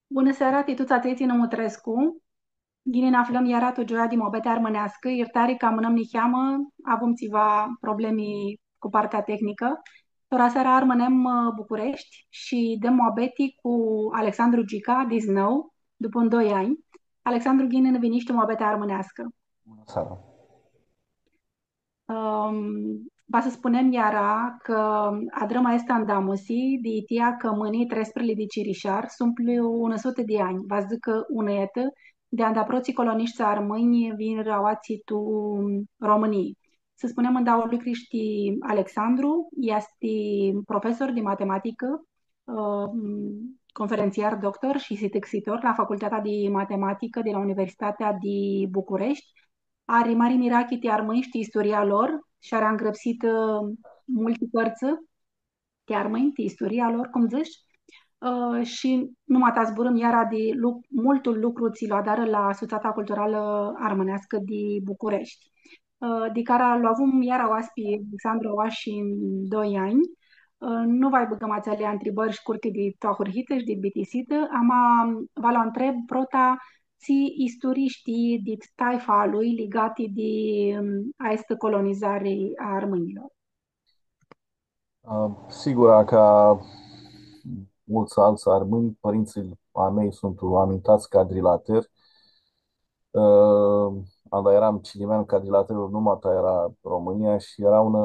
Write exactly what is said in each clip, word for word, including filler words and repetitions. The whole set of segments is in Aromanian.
Bunã seara, ti tuts atselj tsi nã mutrescu. Ghini nã aflãm iara tu gioia di muabeti armãneascã. Iertari cã amãnãm niheamã, avum tsiva problemi cu partea tehnicã. Tora seara armãnem, ã, Bucureshti shi dãm muabeti cu Alexandru Gica, disnãu, dupã un doi anj. Alexandru, ghini nã vinish tu muabetea armãneascã. Bunã seara. Ãm, va s-spunem iara cã adrãm aestã andamusi di itia cã mãni, treisprãdzatsi di Cirishar, s-umplu unã sutã di anj, va s-dzãcã unã etã, di anda protslji colonishti armãnj vinirã aoatsi tu Romãnii. S-spunem ndauã lucri ti Alexandru, easti profesor di matematicã, ãm, conferentsiar doctor shi sitãxitor la Facultatea di Matematicã di la Universitatea di Bucureshti. Ari mari mirachi ti armãnj shi ti isturia lor, shi ari angrãpsitã, ã, multi cãrtsã ti armãnj, ti isturia lor, cum dzãts, ã, shi nu ma ta zburãm iara di lu-, multul lucru tsi lu adarã la Sutsata Culturalã Armãneascã di Bucureshti. Ã, di cara lu avum iara oaspi Alexandru aoa shi doi anj, ã, nu va-lj bãgãm atseali ntribãri shcurti di tu ahurhitã shi di bitisitã, ama va lu ntreb prota tsi isturii shtii di taifa a lui ligati di, ãm, aestã colonizari a armãnjlor. Ã, sigura, ca multsã altsã armãnj, pãrintsãlj a mei suntu amintats cadrilateri. Ã, anda eram cilimean, cadrilaterlu nu ma ta eara Romãnia shi eara unã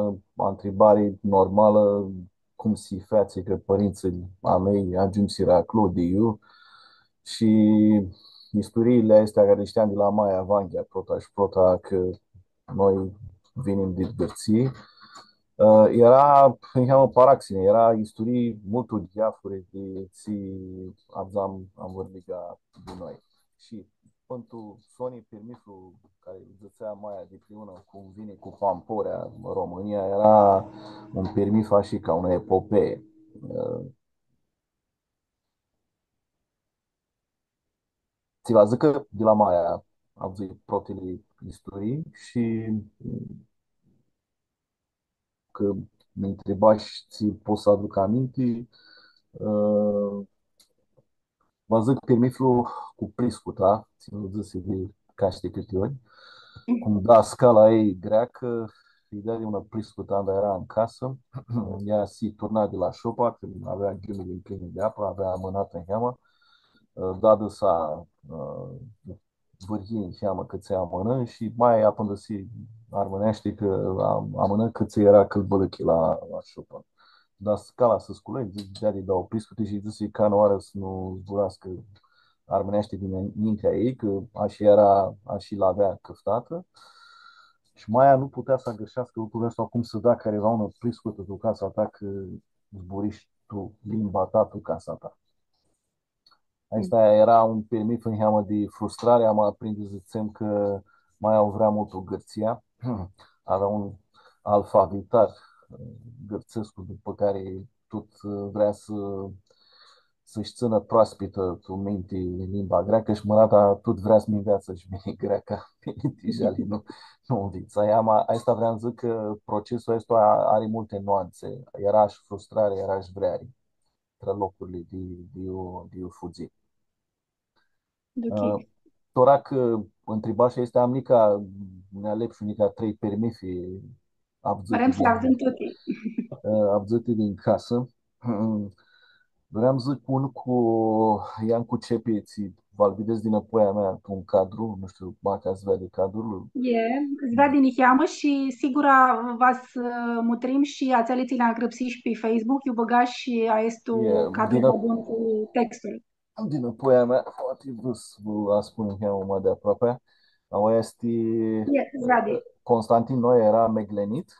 ntribari normalã, cum si featsi cã pãrintsãlj a mei agiumsirã aclo, di iu. Shi isturiili aesti cari li shteam di la maia Vanghea, prota shi prota, cã noi vinim di Gãrtsii. Ã, eara, niheamã paraxini, eara isturii multu diafuri di tsi avdzam anvãrliga di noi. Shi pãn tu soni pirmithlu cari dzãtsea maia di priunã, cum vini cu pamporea Romãnia, eara un pirmith ashi ca unã epopee. Ã, tsi va dzãcã cã di la maia avdzãi protili isturii shi cã mi ntribash tsi pot s-aduc aminti, ã, va dzãc pirmithlu cu pliscuta, tsi nj-u dzãsi di cãti cãti ori. Cum dascala ei greacã, lji deadi unã pliscutã anda eara tu casã, ea si turna di la shopa, cã avea ghiumili mplini di apã, avea amãnatã niheamã, ã, dadã s-, ã, vãryi niheamã cãtse amãnã shi maia apãndãsi armãneashti cã am-, amãnã cãtse eara cãlbãlãchi la, la shupã. Dascala s-sculã, lji deadi dauã pliscuti shi dzãsi canãoarã s-nu zburascã armãneashti dinintea ei, cã ashi eara, ashi lj-avea cãftatã. Shi maia nu putea s-agãrsheascã lucrul aestu, cum s-da cariva unã pliscutã tu casa ta, cã zburish tu limba ta tu casa ta. Aestã eara un pirmith niheamã di frustrari, ama prindi s-dzãtsem cã maia u vrea multu Gãrtsia. Avea un alfabetar, ã, gãrtsescu, dupã cari tut, ã, vrea s-, s-sh tsãnã proaspitã tu minti limba greacã shi mãrata tut vrea s-mi nveatsã shi mini greaca. Mini deja nu, nu nvitsai. Ama aestã vream s-dzãc cã procesul aestu a-, ari multi nuantsi. Eara shi frustrari, eara shi vreari. Trã locurli di, di iu, di iu fudzii. Ok. Ã, tora cã ntribash aestã, am nica nealepshu, nica trei pirmithi avdzãti. Vrem s-li avdzãm tuti. Ã, avdzãti din casã. Vream s-dzãc un cu Iancu Cepi, tsi va-l videts dinãpoi a mea tu un cadru, nu shtiu, macã s-veadi cadrul. E, s-veadi niheamã shi sigura va s-mutrim shi atseali tsi li angrãpsish pi Facebook, iu bãgash shi aestu cadru dinã-, cu textul. Dinãpoi a mea, poati vã s-, vã aspun niheamã ma di aproapi. Aua easti, e, s-veadi. Constantin Noe eara meglenit,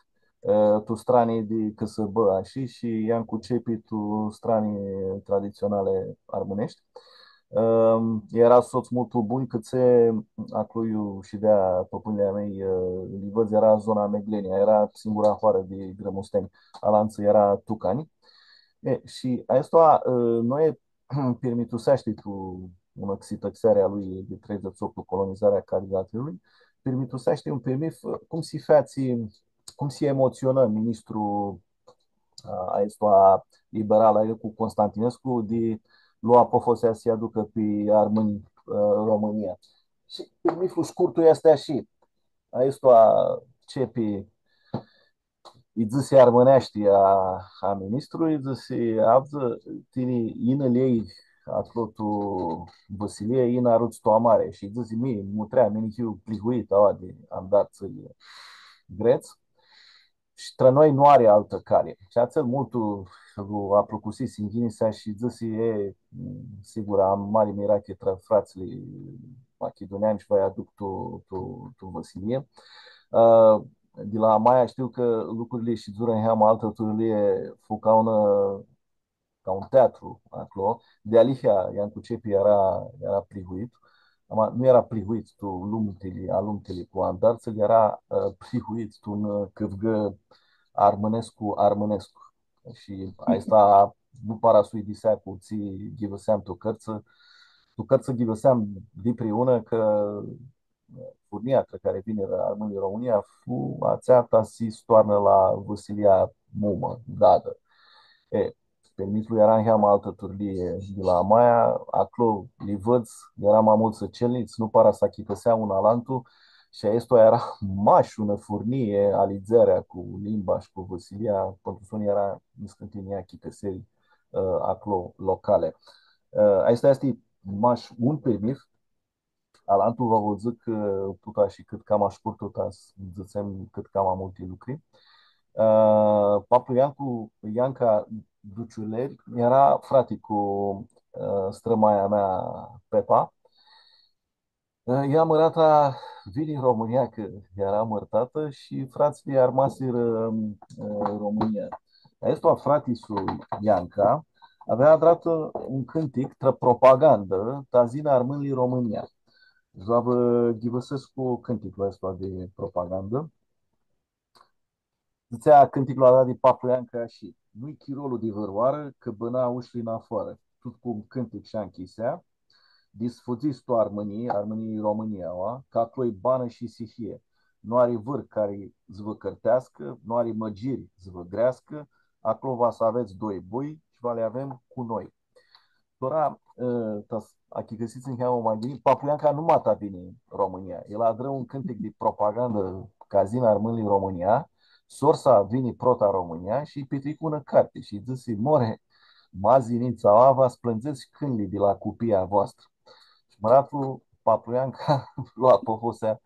ã, tu strani di cãsãbã, ashi, shi Iancu Cepi tu strani traditsionali armãneshti. Ãm, eara sots multu bunj, cãtse aclo iu shidea pãpãnjlji a mei, ã, Livãdz, eara zona Meglenia, eara singura hoarã di Grãmusteni, alantsã eara Tucani. E, shi aestu, ã, Noe pirmituseashti tu unã xitãxeari a lui di treidzãts shi optu, colonizarea Cadrilaterlui, pirmituseashti un pirmith, cum si featsi, cum si emotsionã ministru, a, aestu a liberal, a, cu Constantinescu, di lu apofosea s-aducã pi armãnj, ã, Romãnia. Shi pirmithlu shcurtu easti ashi. Aestu a Cepi lji dzãsi armãneashti a, a ministrului, lji dzãsi, „Avdzã, tini, yinã lei aclo tu vãsilii, yinã arãdz tu amari.” Shi lji dzãsi, „Mi, mutrea, mini hiu plihuit aua di andartsãlj grets. Shi trã noi nu ari altã cali.” Shi atsel multu lu aplucusi sinyinisea shi dzãsi, „E, sigur, am mari mirachi trã fratslji machiduneanj shi va-lj aduc tu, tu, tu vãsilii.” Ã, di la maia shtiu cã lucrili shidzurã niheamã altã turlii, fu ca un, ca un teatru aclo. Dealihea, Iancu Cepi eara, eara plihuit. Ama nu eara plihuit tu lumtili, alumtili cu andartsãlj, eara, ã, plihuit tu un, ã, cãvgã armãnescu, armãnescu. Shi aestã nu para s-u uidisea cu tsi ghivãseam tu cãrtsã. Tu cãrtsã ghivãseam dipriunã cã furnia trã cari vinirã armãnjlji Romãnia fu atsea ta si s-toarnã la vãsilia mumã, dadã. E, pirmithlu eara niheamã altã turlii di la maia, aclo li vãdz, eara ma multsã celnits, nu para s-achicãsea un alantu, shi aestu eara mash unã furnii, alidzearea cu limba shi cu vãsilia, pãn tu soni eara niscãnti neachicãseri, ã, aclo locali. Ã, aestu easti mash un pirmith, alantu va vã dzãc, ã, tut ashi cãt cama shcurtu, ta s-dzãtsem cãt cama multi lucri. Ã, paplu Iancu, Ianca Duciuleri, eara frati cu, ã, strãmaia mea Pepa. Ã, ea mãrata vini tu Romãnia, cã eara mãrtatã shi fratslji armasirã, ã, Romãnia. Aestu frati-su Ianca avea adratã un cãntic trã propagandã, ta s-yinã armãnjlji Romãnia. Va vã ghivãsescu cãnticlu aestu di propagandã. Dzãtsea cãnticlu aestu di paplu Ianca ashi: „Nu-i chirolu di vãrãoarã, cã bãna ushli nafoarã.” Tut cu un cãntic sh-anchisea. „Disfudzits tu armãnii, armãnii Romãnia, oa, cã aclo-i banã shi sihie. Nu ari vãr cari s-vã cãrteascã, nu ari mãgiri s-vã greascã, aclo va s-avets doi boi shi va li avem cu noi.” Tora, ã, ta s-achicãsits niheamã ma ghini, paplu Ianca nu mata vini tu Romãnia. El adrã un cãntic di propagandã ca s-yinã armãnjlji Romãnia, sor-sa vini prota Romãnia shi lji pitricu unã carti shi dzãsi: „More, ma s-yinits aua, va s-plãndzets cãnjlji di la cupia voastrã.” Shi mãratlu, paplu Ianca, lu apofosea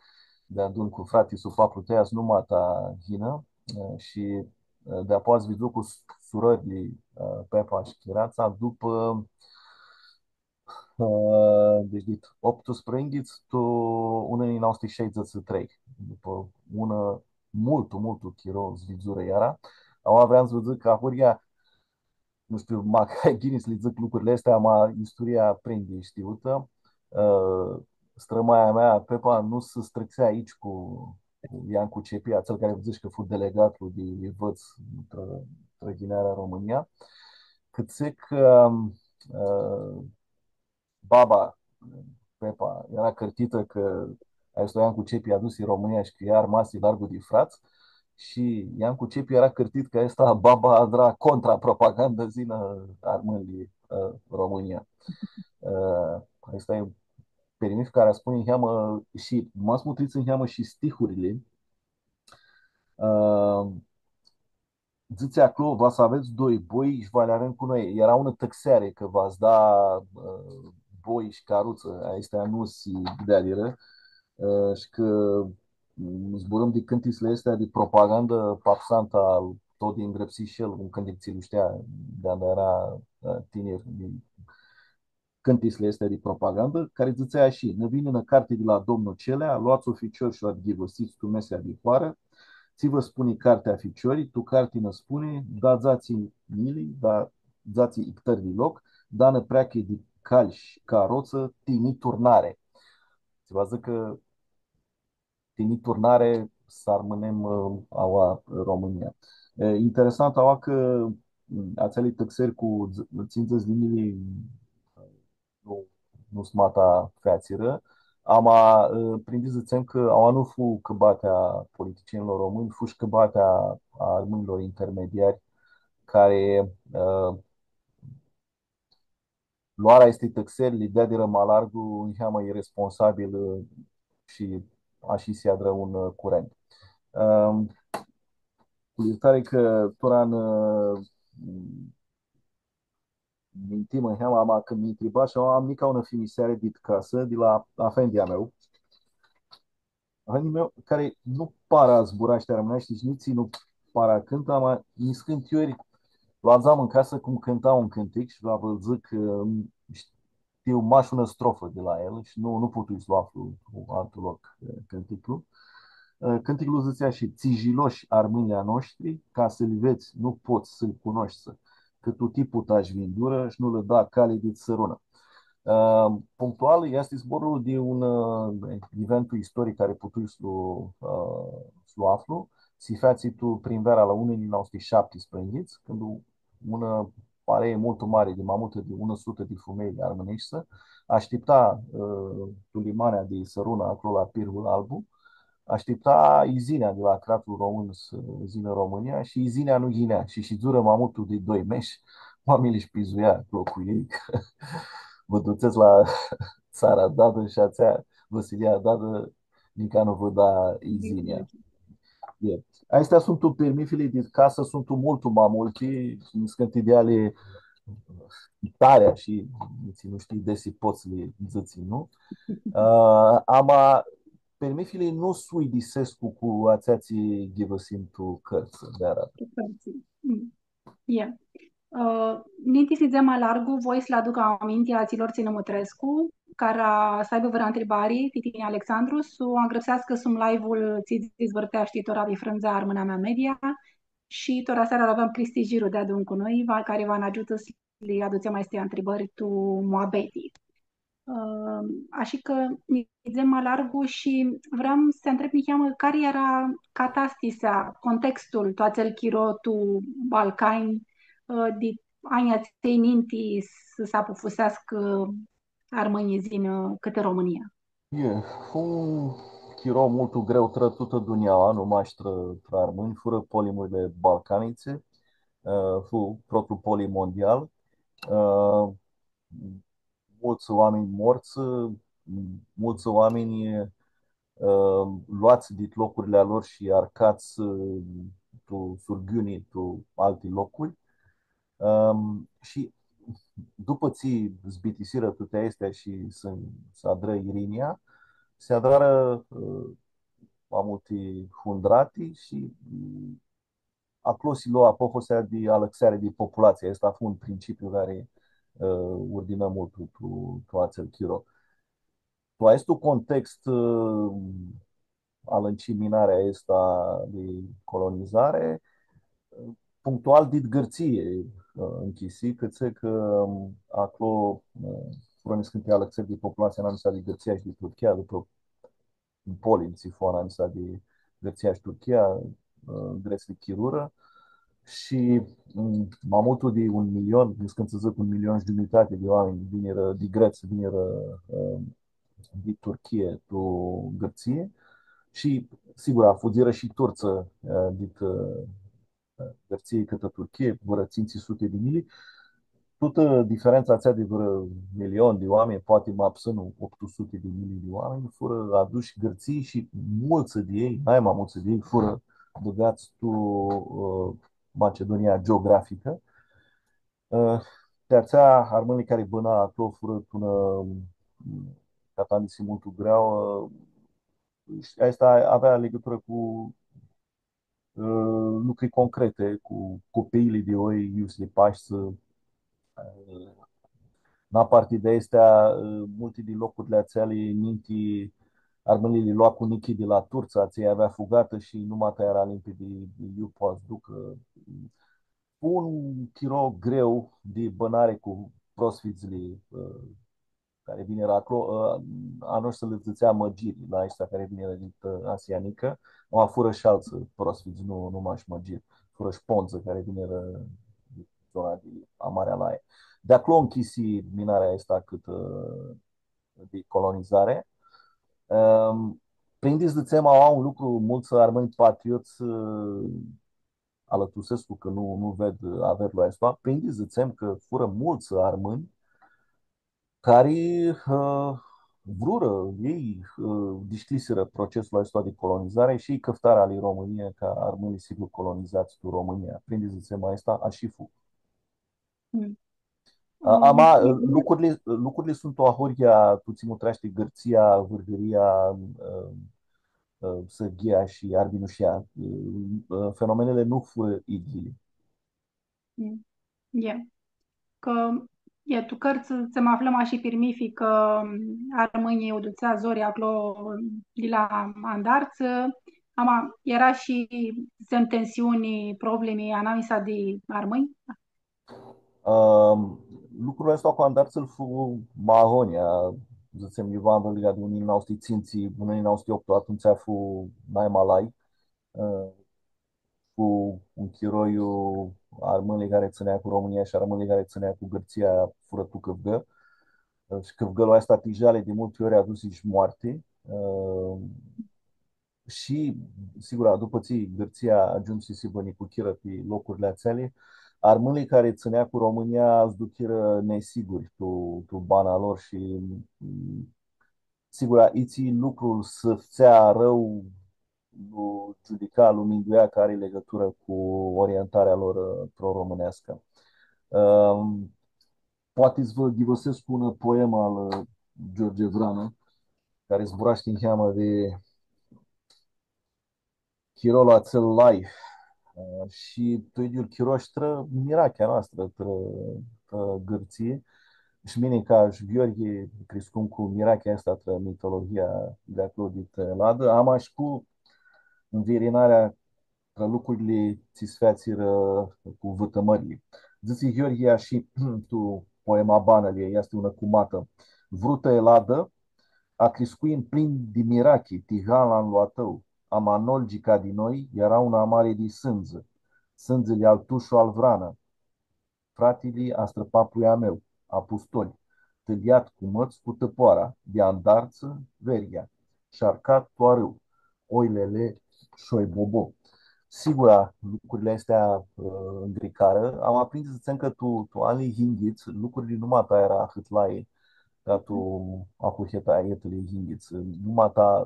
deadun cu frati-su, paplu Teas, nu mata yinã, ã, shi, ã, deapoa s-vidzu cu s-, surãrli, ã, Pepa shi Chiratsa, dupã, ã, deci, dit optusprãyinghits, tu unã njilji nauã suti shaidzãts shi trei, dupã unã multu, multu chiro s-vidzurã iara. Aua vream s-vã dzãc cã ahurhia, nu shtiu, ma ca ghini s-li dzãc lucrili aesti, ama isturia prindi shtiutã. Ã, strãmaia mea, Pepa, nu s-strãxea aoatsi cu, cu Iancu Cepi, atsel cari dzãts cã fu delegatlu di, di Vãts trã, trã yinearea tu Romãnia. Cãtse cã, ã, baba, Pepa, eara cãrtitã cã aestu Iancu Cepi adusi Romãnia shi cã ea armasi largu di frats, shi Iancu Cepi eara cãrtit cã aestã baba adra contrapropagandã s-yinã armãnjlji, ã, Romãnia. Ã, aestã e pirmithlu cari aspuni niheamã, shi ma s-mutrits niheamã shi stihurli. Ã, dzãtsi aclo: „Va s-avets doi boi shi va li avem cu noi.” Eara unã tãxeari cã va s-da, ã, boi shi carutsã, aestea nu s-dealirã, ã, shi cã, mm, zburãm di cãntitsli aesti di propagandã, Pap Santa, tut di ngrãpsi shi el un cãntic tsi lu shtea di anda eara, ã, tinir, di cãntitsli aesti di propagandã, cari dzãtsea ashi: „Nã vini unã carti di la domnul Celea, loats-u ficior shi u adghivãsits tu mesea di hoarã. Tsi vã spuni cartea, ficiori? Tu carti nã spuni, da dzatsi njilji, da dzatsi ictãri di loc, da nã preachi di calj shi carotsã, tini turnari.” Tsi va dzãcã tini turnari s-armãnem, ã, aua, Romãnia. E, interesant aua cã, m, atseali tãxeri cu dz-, tsindzãts di njilji nu, nu s-mata featsirã, ama, ã, prindi s-dzãtsem cã aua nu fu cãbatea a politicienilor romãnj, fu shi cãbatea a armãnjlor intermediari cari, ã, loarea aestei tãxeri li deadirã ma largu, niheamã iresponsabil, ã, shi ashi s-adrã un, ã, curent. Ãm, cu ljirtari cã tora nã, ã, mintim niheamã, ama cã mi ntribash, am nica unã thimiseari dit casã, di la afendia a meu. Afendia a meu, cari nu para zburashti armãneashti, shi nitsi nu para cãntã, ama niscãntiori lu avdzam tu casã cum cãnta un cãntic shi va vã dzãc cã shtiu mash unã strofã di la el shi nu, nu putui s-lu aflu tu altu loc, ã, cãnticlu. Ã, cãnticlu dzãtsea ashi: „Tsijiloshi armãnjlji a noshtri, ca s-lji vedz, nu pots s-lji cunoshti, cã tu tipu tash vindurã shi nu lã da cali dit sãrunã.” Ã, punctual, easti zborlu di un, ã, eventu istoric cari putui s-lu, ã, s-lu aflu. Si featsi tu primveara la unã njilji nauã suti shaptisprãyinghits, cãndu u-, unã parei multu mari, di ma multu di unã sutã di fumelji armãneshti, ashtipta, ã, tu limanea di Sãrunã, aclo la Pirgul Albu, ashtipta izinea di la cratlu român s-yinã tu Romãnia shi izinea nu yinea shi shidzurã ma multu di doi mesh, oaminjlji sh-pizuia aclo cu elj, cã vã dutsets la tsara dadã shi atsea vãsilia dadã nica nu vã da izinea. E. Aesti suntu pirmithili di casã, suntu multu ma multi, niscãnti di eali tari shi tsi nu shtii desi pots s-li dzãts, nu? Ã, ama pirmithili nu s-uidisescu cu atsea tsi ghivãsim tu cãrtsã di aradã. Tu cãrtsã. Mm. Ie. Ã, ninti s-nidzem ma largu, voi s-lã aduc aminti a atsilor tsi nã mutrescu, cara s-aibã vãrã ntribari ti tini, Alexandru, s-u angrãpseascã sum live-ul tsi s-dizvãrteashti tora pi frãndza Armãnamea Media shi tora seara lu avem Cristi Giru deadun cu noi, va, cari va nã agiutã s-li adutsem aesti ntribãri tu muabeti. Ã, ashi cã nidzem ma largu shi vream s-ti ntreb niheamã cari eara catastisea, contextul tu atsel chiro tu Balcani, ã, di anjlji atselj ninti s-, s-apufuseascã armãnjlji s-yinã cãtã Romãnia. E, fu un chiro multu greu trã tutã dunjaua, nu mash trã, trã armãnj, furã polimurli balcanitsi, ã, fu protlu polim mondial, ã, multsã oaminj mortsã, multsã oaminj, ã, loats dit locurli a lor shi arcats, ã, tu surghiuni, tu alti locuri. Ãm, shi dupã tsi s-bitisirã tuti aesti shi s-, s-adrã irinea, s-adrarã, ã, ma multi hundrati shi, ãm, aclo si lo apofusea di alãxeari di populatsii. Aestã fu un principiu cari, ã, urdinã multu tu, tu, tu atsel chiro. Tu aestu context, ã, alãnci minarea aestã di colonizari, punctual dit Gãrtsii, ã, nchisi, cãtse cã, ãm, aclo, ã, furã niscãnti alãxeri di populatsii anamisa di Gãrtsia shi di Turchia, dupã un polim tsi fu anamisa di Gãrtsia shi Turchia, ã, gretslji chirurã shi, ãm, ma multu di un milion, niscãntsã dzãc un milion shi giumitati di oaminj vinirã, di grets, vinirã, ã, di Turchia tu Gãrtsii shi, sigur, afudzirã shi turtsã, ã, dit, ã, Gãrtsii cãtã Turchii, vãrã tsintsi suti di njilji. Tutã diferentsa atsea di vãrã milion di oaminj, poati ma psãn optu suti di njilji di oaminj, furã adushi Gãrtsii shi multsã di elj, nai ma multsã di elj, furã bãgats tu, ã, Machidunia geograficã. Ã, ti atsea, armãnjlji cari bãna aclo furã tu unã, ã, catandisi multu greauã, ã, shi aestã avea ligãturã cu, ã, lucri concrete, cu copiili di oi, iu s-li pashti, ã, na parti di aestea, ã, multi di locurli atseali, ninti, armãnjlji li loa cu nichi di la turtsã, atselj avea fugatã shi numata eara limpidi di iu poa s-ducã, ã, un chiro greu di bãnari cu prosfitslji, ã, cari vinirã aclo, ã, a noshtri lã dzãtsea mãgiri, la aeshti cari vinirã dit, ã, Asia Njicã, ama furã shi altsã prosfits, nu, nu mash mãgiri, furã shi pondzã cari vinirã dit zona di Amarea Laie. Di aclo nchisi minarea aestã cãtã, ã, di colonizari. Ãm, prindi s-dzãtsem, aua un lucru, multsã armãnj patriots, ã, alãtusescu cã nu, nu ved averlu aestu. Prindi s-dzãtsem cã furã multsã armãnj cari, ã, vrurã, elj, ã, dishcljisirã procesul aestu di colonizari shi cãftarã ali Romãnia ca armãnjlji s-hibã colonizats tu Romãnia. Prindi s-dzãtsem aestã, ashi fu. Mm. A, ama, ã, lucrurli, lucrurli suntu ahoryea, tu tsi mutreashti Gãrtsia, Vãrgãria, ã, ã, Sãrghia shi Arbinushia. Ã, ã, fenomenili nu furã idyili. Mm. E. Cã, e, tu cãrtsã, tsi aflãm ashi pirmithi cã, mm, armãnjlji u dutsea zori aclo di la andartsã, ama eara shi, dzãtsem, tensiuni, problemi anamisa di armãnj? Ãm, lucrul aestu cu andartsã fu ma ahoryea, dzãtsem, iuva anvãrliga di unã njilji nauã suti tsintsi, unã njilji nauã suti optu, atumtsea fu nai ma lai. Ã, cu un chiroi, armãnjlji cari tsãnea cu Romãnia shi armãnjlji cari tsãnea cu Gãrtsia furã tu cãvgã. Ã, shi cãvgãlu aestu ti jali di multi ori adusi shi moarti. Ã, shi, sigura, dupã tsi Gãrtsia agiumsi s-hibã nicuchirã pi locurli atseali, armãnjlji cari tsãnea cu Romãnia s-duchirã nesiguri tu, tu bana lor shi, mm, sigura, itsi lucrul s-fãtsea arãu, lu giudica, lu minduia cã ari ligãturã cu orientarea lor, ã, pro-romãneascã. Ãm, poati s-vã ghivãsescu unã poemã al, ã, George Vrana, cari zburashti niheamã di chirolu atsel lai, ã, shi tu idyiul chiro shi trã mirachea noastrã, trã, trã Gãrtsii. Shi mini, ca shi Gheorghi, criscum cu mirachea aestã trã mitologhia di aclo, di trã Eladã, ama shi cu nvirinarea trã lucrurli tsi s-featsirã cu vãtãmãrli. Dzãtsi Gheorghi ashi tu poema Banãli, easti unã cumatã: Vrutã Eladã, a criscui mplin di mirachi, tiganlu a tãu, ama nolgica di noi eara unã amari di sãndzã, sãndzãli al Tushu al Vrana, fratili a strãpaplui a meu, Apustoli, tãljat cu mãts cu tãpoara, di andartsã, Veryea, sh-arcat tu arãu, oi lele, sh-oi bobo. Sigura, lucrurli aesti, ã, ngricarã, ama prindi s-dzãtsem cã tu, tu anjlji yinghits, lucrurli nu ma ta eara ahãt lai, ca tu ahurheta a etãljei yinghits, nu ma ta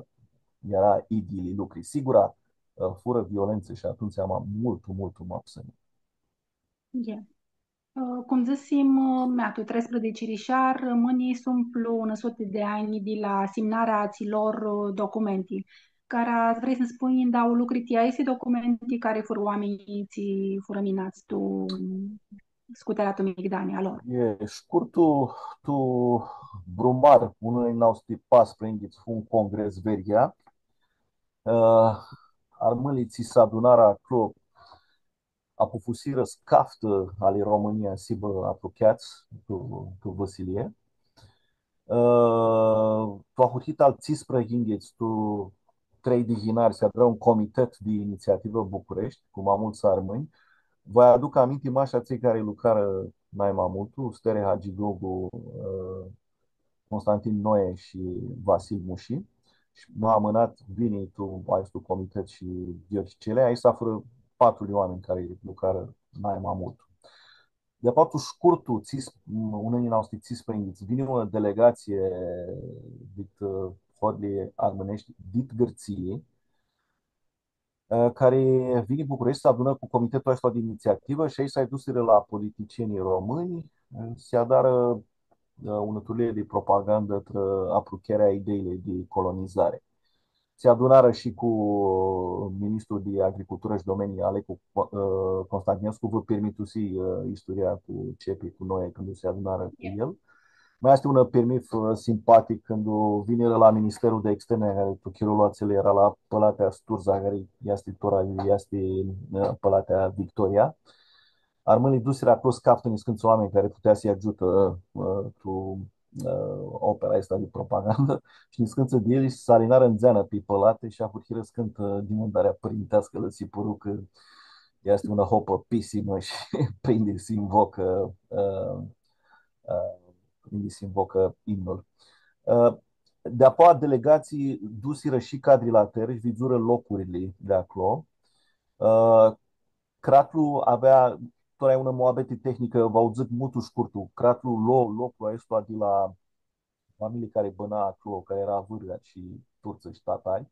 eara idyili lucri. Sigura, ã, furã violentsã shi atumtsea, ama multu, multu ma psãni. Ie. Ã, cum dzãsim, ã, mea, tu treisprãdzatsi Irishar, armãnjlji s-umplu unã sutã di anj di la simnarea atsilor, ã, documenti. Cara vrei s-nã spunj ndauã lucri ti aesti documenti, cari furã oaminjlji tsi furã minats tu scutearea tu migdani a lor? E, shcurtu, tu Brumar, unã njilji nauã suti patrusprãyinghits, fu un congres Veryea. Ã, armãnjlji tsi s-adunarã aclo apufusirã s-caftã ali Romãnia s-hibã aprucheats tu, tu vãsilii. Ã, tu ahurhita al tsisprãyinghits, tu trei di yinari, s-adrã un comitet di initsiativã Bucureshti, cu ma multsã armãnj. Va aduc aminti mash atselj cari lucrarã nai ma multu, Stere Hagigogu, ã, Constantin Noe shi Vasil Mushi. Shi ma amãnat vini tu aestu comitet shi Gheorghe Celea. Aeshti furã patrulji oaminj cari lucrarã nai ma multu. Di-apoea, tu shcurtu, tsis-, unã njilji nauã suti tsisprãyinghits, vini unã delegatsii dit, ã, horli armãneshti, dit Gãrtsii, ã, cari vini Bucureshti, s-adunã cu comitetlu aestu di initsiativã shi aeshti s-dusirã la politicienjlji romãnj, ã, s-adarã, ã, unã turlii di propagandã trã apruchearea a ideilei di colonizari. S-adunarã shi cu ministrul di Agriculturã shi Domenii, Alecu, ã, Constantinescu, vã pirmitusi, ã, isturia cu Cepi, cu Noe, cãndu s-adunarã cu el. Ma easti un pirmith, ã, simpatic, cãndu vinirã la Ministerul de Externe, cari tu chirolu atsel eara la Pãlatea Sturza, cari easti tora, easti, ã, Pãlatea Victoria. Armãnjlji dusirã aclo s-caftã niscãntsã oaminj cari putea s-lji agiutã, ã, tu, ã, opera aestã di propagandã. Shi niscãntsã di elj s-alinarã ndzeanã pi pãlati shi ahurhirã s-cãntã Dimãndarea Pãrinteascã, lã si pãru cã easti unã hopã pisimã shi prindi s-invocã, ã, ã, prindi s-invocã imnul. Ã, di-apoea delegatsii dusirã shi Cadri Later, vidzurã locurli di aclo. Ã, Cratlu avea, tora e unã muabeti tehnicã, va u dzãc multu shcurtu. Cratlu lo loclu aestu di la, familii cari bãna aclo, cari eara vãrgari shi turtsã shi tatari,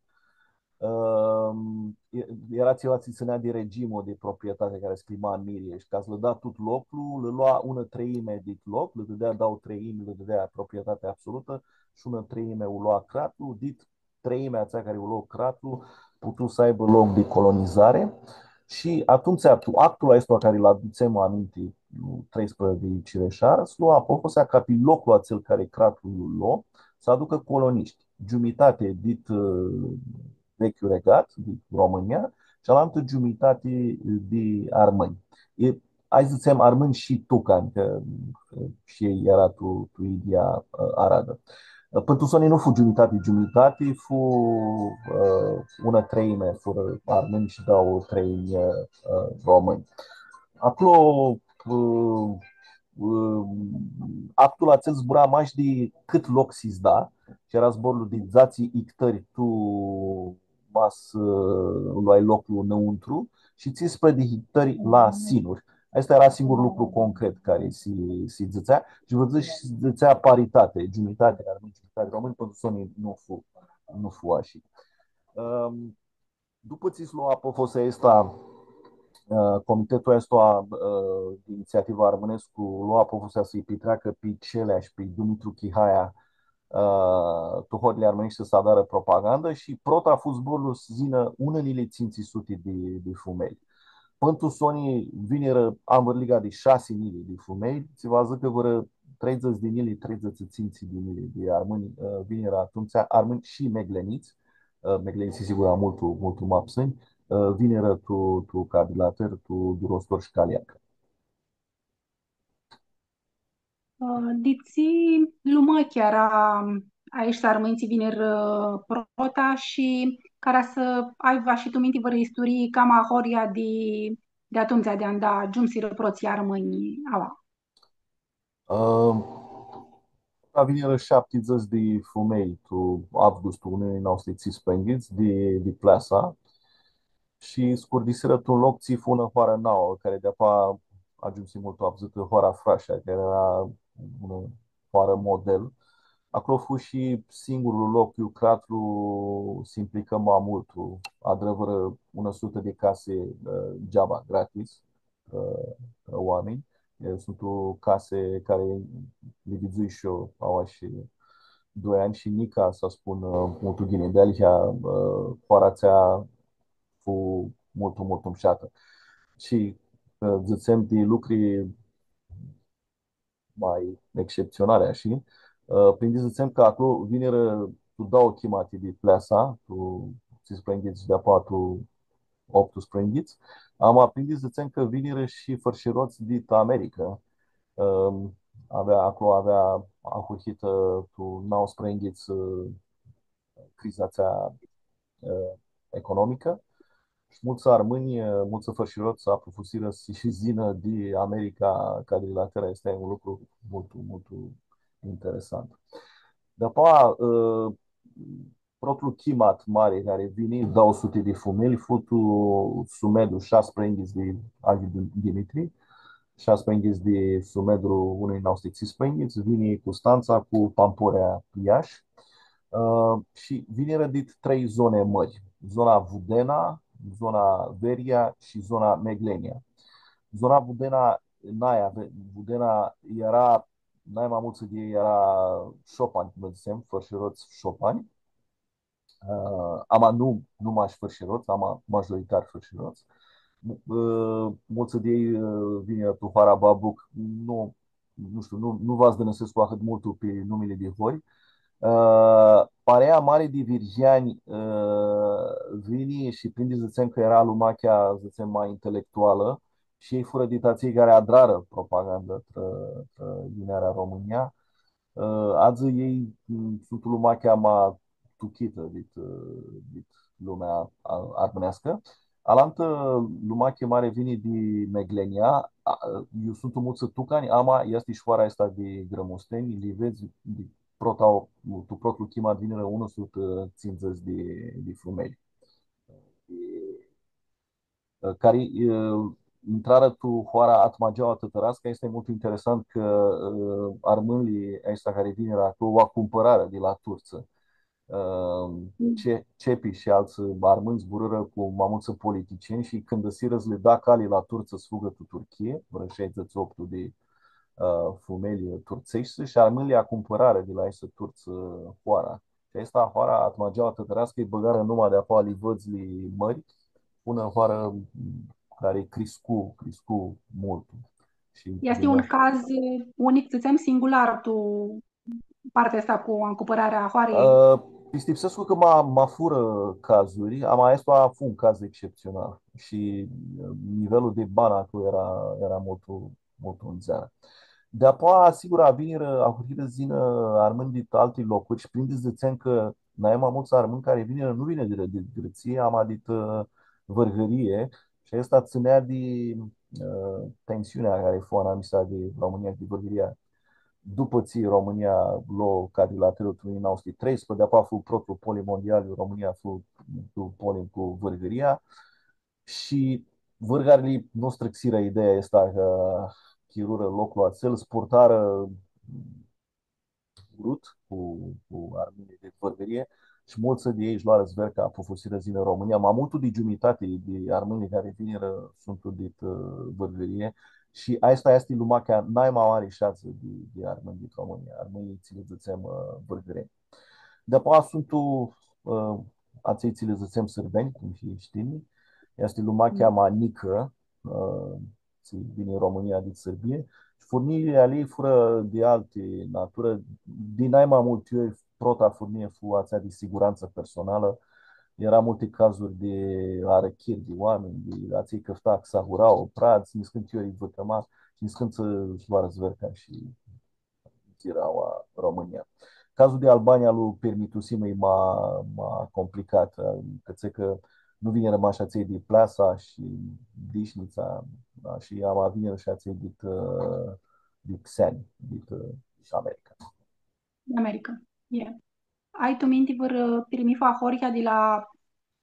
ãm, e-, eara tsiva tsi tsãnea di regimul di proprietati cari s-cljima Mirie shi ca s-lã da tut loclu, lã lua unã treimi dit loc, lã dãdea dauã treimi, lã dãdea proprietatea absolutã shi unã treimi u lua cratlu, dit treimea atsea cari u lua cratlu, putu s-aibã loc di colonizari. Shi atumtsea, tu actul aestu cari lu adutsem aminti, treisprãdzatsi di Ciresharã, s-lua apofasea ca pi loclu atsel cari cratlu lu lua, s-aducã colonishti, giumitati dit, ã, Vechiul Regat, dit România, shi alantã giumitati di armãnj. E, hai s-dzãtsem, armãnj shi tucani, cã, ã, shi elj eara tu, tu idyea, ã, aradã. Pãn tu soni nu fu giumitati, giumitati, fu, ã, unã treimi furã armãnj shi dauã treimi, ã, ã, romãnj. Aclo, ã, ã, actul atsel zbura mash di cãt loc s-da, shi eara zborlu di dzatsi ictãri tu ma s-, ã, loai loclu nãuntru shi tsisprãdzatsi di ictãri la sinuri. Aestu eara singurlu lucru concret cari si, si dzãtsea shi vã dzãc shi dzãtsea paritati, giumitati armãnj, giumitati romãnj, pãn tu soni nu fu, nu fu ashi. Ãm, dupã tsi s-lua apofasea aestã, ã, comitetul aestu, ã, di initsiativã armãnescu lua apofasea s-lji pitreacã pi Celea shi pi Dumitru Chihaia, ã, tu horli armãneshti s-adarã propagandã shi prota fu zborlu s-yinã unã njilji tsintsi suti di, di fumelj. Pãn tu soni vinirã anvãrliga di shasi njilji di fumelj, tsi va s-dzãcã vãrã treidzãts di njilji, treidzãts shi tsintsi di njilji di armãnj, ã, vinirã atumtsea, armãnj shi meglenits, ã, meglenits, sigur, multu, multu ma psãnj, ã, vinirã tu, tu Cadrilater, tu Durostor shi Caliaca. Ã, di tsi lumachi eara aeshti armãnj tsi vinirã, ã, prota shi cara s-ai shi tu minti vãrã isturii cama ahoryea di, di atumtsea di anda agiumsirã protslji armãnj aua? Ã, prota vinirã shaptidzãts di fumelj tu avgustu unã njilji nauã suti tsisprãyinghits di, di Pleasa. Shi s-curdisirã tu un loc tsi fu unã hoarã nauã, cari di-apoea agiumsi multu avdzãtã, hoara Frashea, cari eara unã hoarã model. Aclo fu shi singurlu loc iu cratlu s-implicã ma multu. Adrã vãrã unã sutã di casi, ã, geaba, gratis, ã, ã, oaminj. E, suntu casi cari li vidzui shi eu aoa shi doi anj shi nica s-spun, ã, multu ghini. Dealihea, ã, hoara atsea fu multu, multu mushatã. Shi, ã, dzãtsem di lucri ma exceptsionali, ashi, ã, prindi s-dzãtsem cã aclo vinirã tu dauã chimati di Pleasa, tu tsisprãyinghits shi di-apoea tu optusprãyinghits. Ama prindi s-dzãtsem cã vinirã shi fãrshirots dit America. Ãm, avea, aclo avea ahurhitã tu nauãsprãyinghits, ã, criza atsea, ã, economicã. Shi multsã armãnj, ã, multsã fãrshirots s-aprufusirã s-, shi s-yinã di America Cadrilater. Easti un lucru multu, multu interesant. Di-apoea, ã, protlu chimat mari cari vini, dauã suti di fumelj, fu tu Sumedru, shasprãyinghits di Aghiu Dim-, Dimitri, shasprãyinghits di Sumedru, unã njilji nauã suti tsisprãyinghits, vini Custantsa cu Pamporea Iashi, ã, shi vinirã dit trei zoni mãri, zona Vudena, zona Veria shi zona Meglenia. Zona Vudena, naia, Ve-, Vudena eara, nai ma multsã di elj eara shopanj, cum dzãtsem, fãrshirots shopanj. Ã, ama nu, nu mash fãrshirots, ama majoritar fãrshirots. Ã, multsã di elj, ã, vinirã tu hoara Babuc, nu, nu shtiu, nu, nu va s-dãnãsescu ahãt multu pi numili di hori. Ã, parea mari di virgheanj, ã, vini shi prindi s-dzãtsem cã eara lumachea, dzãtsem, ma intelectualã, shi elj furã dit atselj cari adrarã propagandã trã, trã yinearea Romãnia. Ã, adzã elj, m, suntu lumachea ma tuchitã dit, ã, dit lumea, a, armãneascã. Alantã lumachi mari vini di Meglenia, a, iu suntu multsã tucani, ama easti shi hoara aestã di Grãmustenj, li vedz di prota, tu protlu chimat vinirã unã sutã tsindzãts di, di fumelj. Di cari, ã, intrarã tu hoara Atmageaua Tãtãreascã, easti multu interesant cã, ã, armãnjlji aeshti cari vinirã aclo, u acumpãrarã di la turtsã. Ã, ce-, Cepi shi altsã armãnj zburãrã cu ma multsã politicieni shi cãndãsirã s-lã da cali la turtsã s-fugã tu Turchii, vãrã shaidzãts optu di, ã, fumelji turtseshti shi armãnjlji acumpãrarã di la aeshti turtsã hoara. Shi aestã hoara, Atmageaua Tãtãreascã, lji bãgarã numa di apoa Livãdzli Mãri, unã hoarã cari criscu, criscu multu. Shi easti un caz unic, dzãtsem, singular, tu partea aestã cu acumpãrarea a hoarãljei? Ã, pistipsescu cã ma, ma furã cazuri, ama aestu fu un caz exceptsional shi, ã, nivelul di banã aclo eara, eara multu, multu ndzeanã. Di apoa, sigur, vinirã, ahurhirã s-yinã armãnj dit alti locuri shi prindi s-dzãtsem cã naima multsã armãnj cari vinirã nu vinirã di, di Gãrtsii, ama dit, ã, Vãrgãrii, shi aestã tsãnea di, ã, tensiunea cari fu anamisa di Romãnia shi di Vãrgãria. Dupã tsi Romãnia lo Cadrilaterlu tu unã njilji nauã suti treisprãdzatsi, di apoa fu protlu polim mondial, Romãnia fu tu polim cu Vãrgãria shi vãrgarlji nu strãxirã ideea aestã cã chirurã loclu atsel, s-purtarã urut cu, cu armãnjlji di Vãrgãrie shi multsã di elj sh-loarã zverca, pufusirã s-yinã tu Romãnia. Ma multu di giumitati di armãnjlji cari vinirã suntu dit, ã, Vãrgãrie shi aestã easti lumachea naima mari shi adzã di, di armãnj dit Romãnia, armãnjlji tsi lã dzãtsem, ã, vãrgãrenj. Di-apoa suntu, ã, atselj tsi lã dzãtsem sãrbenj, cum shi shtim, easti lumachea ma njicã, ã, tsi vini tu Romãnia dit Sãrbie, shi furniili a ljei furã di alti naturã, di naima multi ori prota furnii fu atsea di sigurantsã personalã, eara multi cazuri di arãchiri di oaminj, di atselj cãfta, xahura, opradz, niscãnti ori vãtãma, shi niscãntsã sh-loarã zverca shi gira Romãnia. Cazlu di Albania lu pirmitusim, e ma, ma complicat, cãtse cã nu vinirã mash atselj di Pleasa shi Dishnitsa, da, shi ama vinirã shi atselj dit, ã, dit Xeani, dit, ã, shi America. America, ie. Ai tu minti vãrã pirmithlu ahoryea di la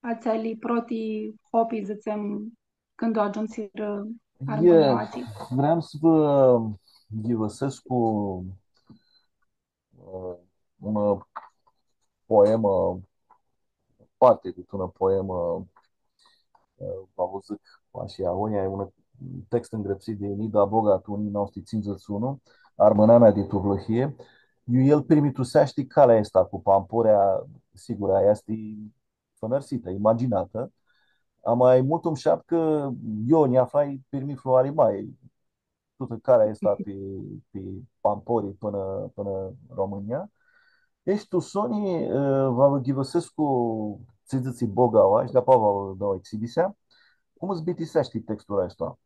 atseali proti hopi, dzãtsem, cãndu agiumsirã armãnjlji? Vream s-vã ghivãsescu, ã, unã poemã, parti di unã poemã, ã, va vã dzãc, ashi, agonja, e un text ngrãpsit di Nida Boga tu unã njilji nauã suti tsindzãts shi unu, Armãnamea di tu Vlãhii. Iu el pirmituseashti calea aestã cu pamporea, sigur, aia easti fãnãrsitã, imaginatã, ama e multu mushat cã io nj-, aflai pirmithlu ali ma, tutã calea aestã pi, pi pampori pãnã, pãnã Romãnia. Eshti tu soni, ã, va vã ghivãsescu tsi dzãtsi Boga aoa shi di-apoa va vã dau exibisea. Cum s-bitiseashti textul aestu?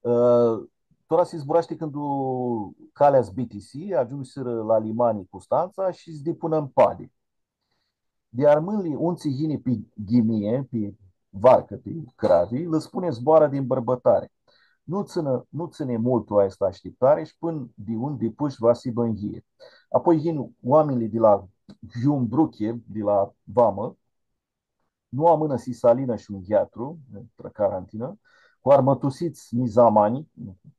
Ã, tora si zburashti cãndu calea s-bitisi, agiumsirã la limani Custantsa shi s-dipãnã mpadi. Di armãnjlji un tsi yini pi ghimie, pi varcã, pi cravi, lã spuni zboarã di mbãrbãtari. Nu tsãnã, nu tsãni multu aestã ashtiptari shi pãn di un dipush va s-hibã ãn yie. Apoi yin oaminjlji di la Giumbruchi, di la vamã, nu amãnã s-lji s-alinã shi un gheatru, trã carantinã, cu armãtusits nizamanj,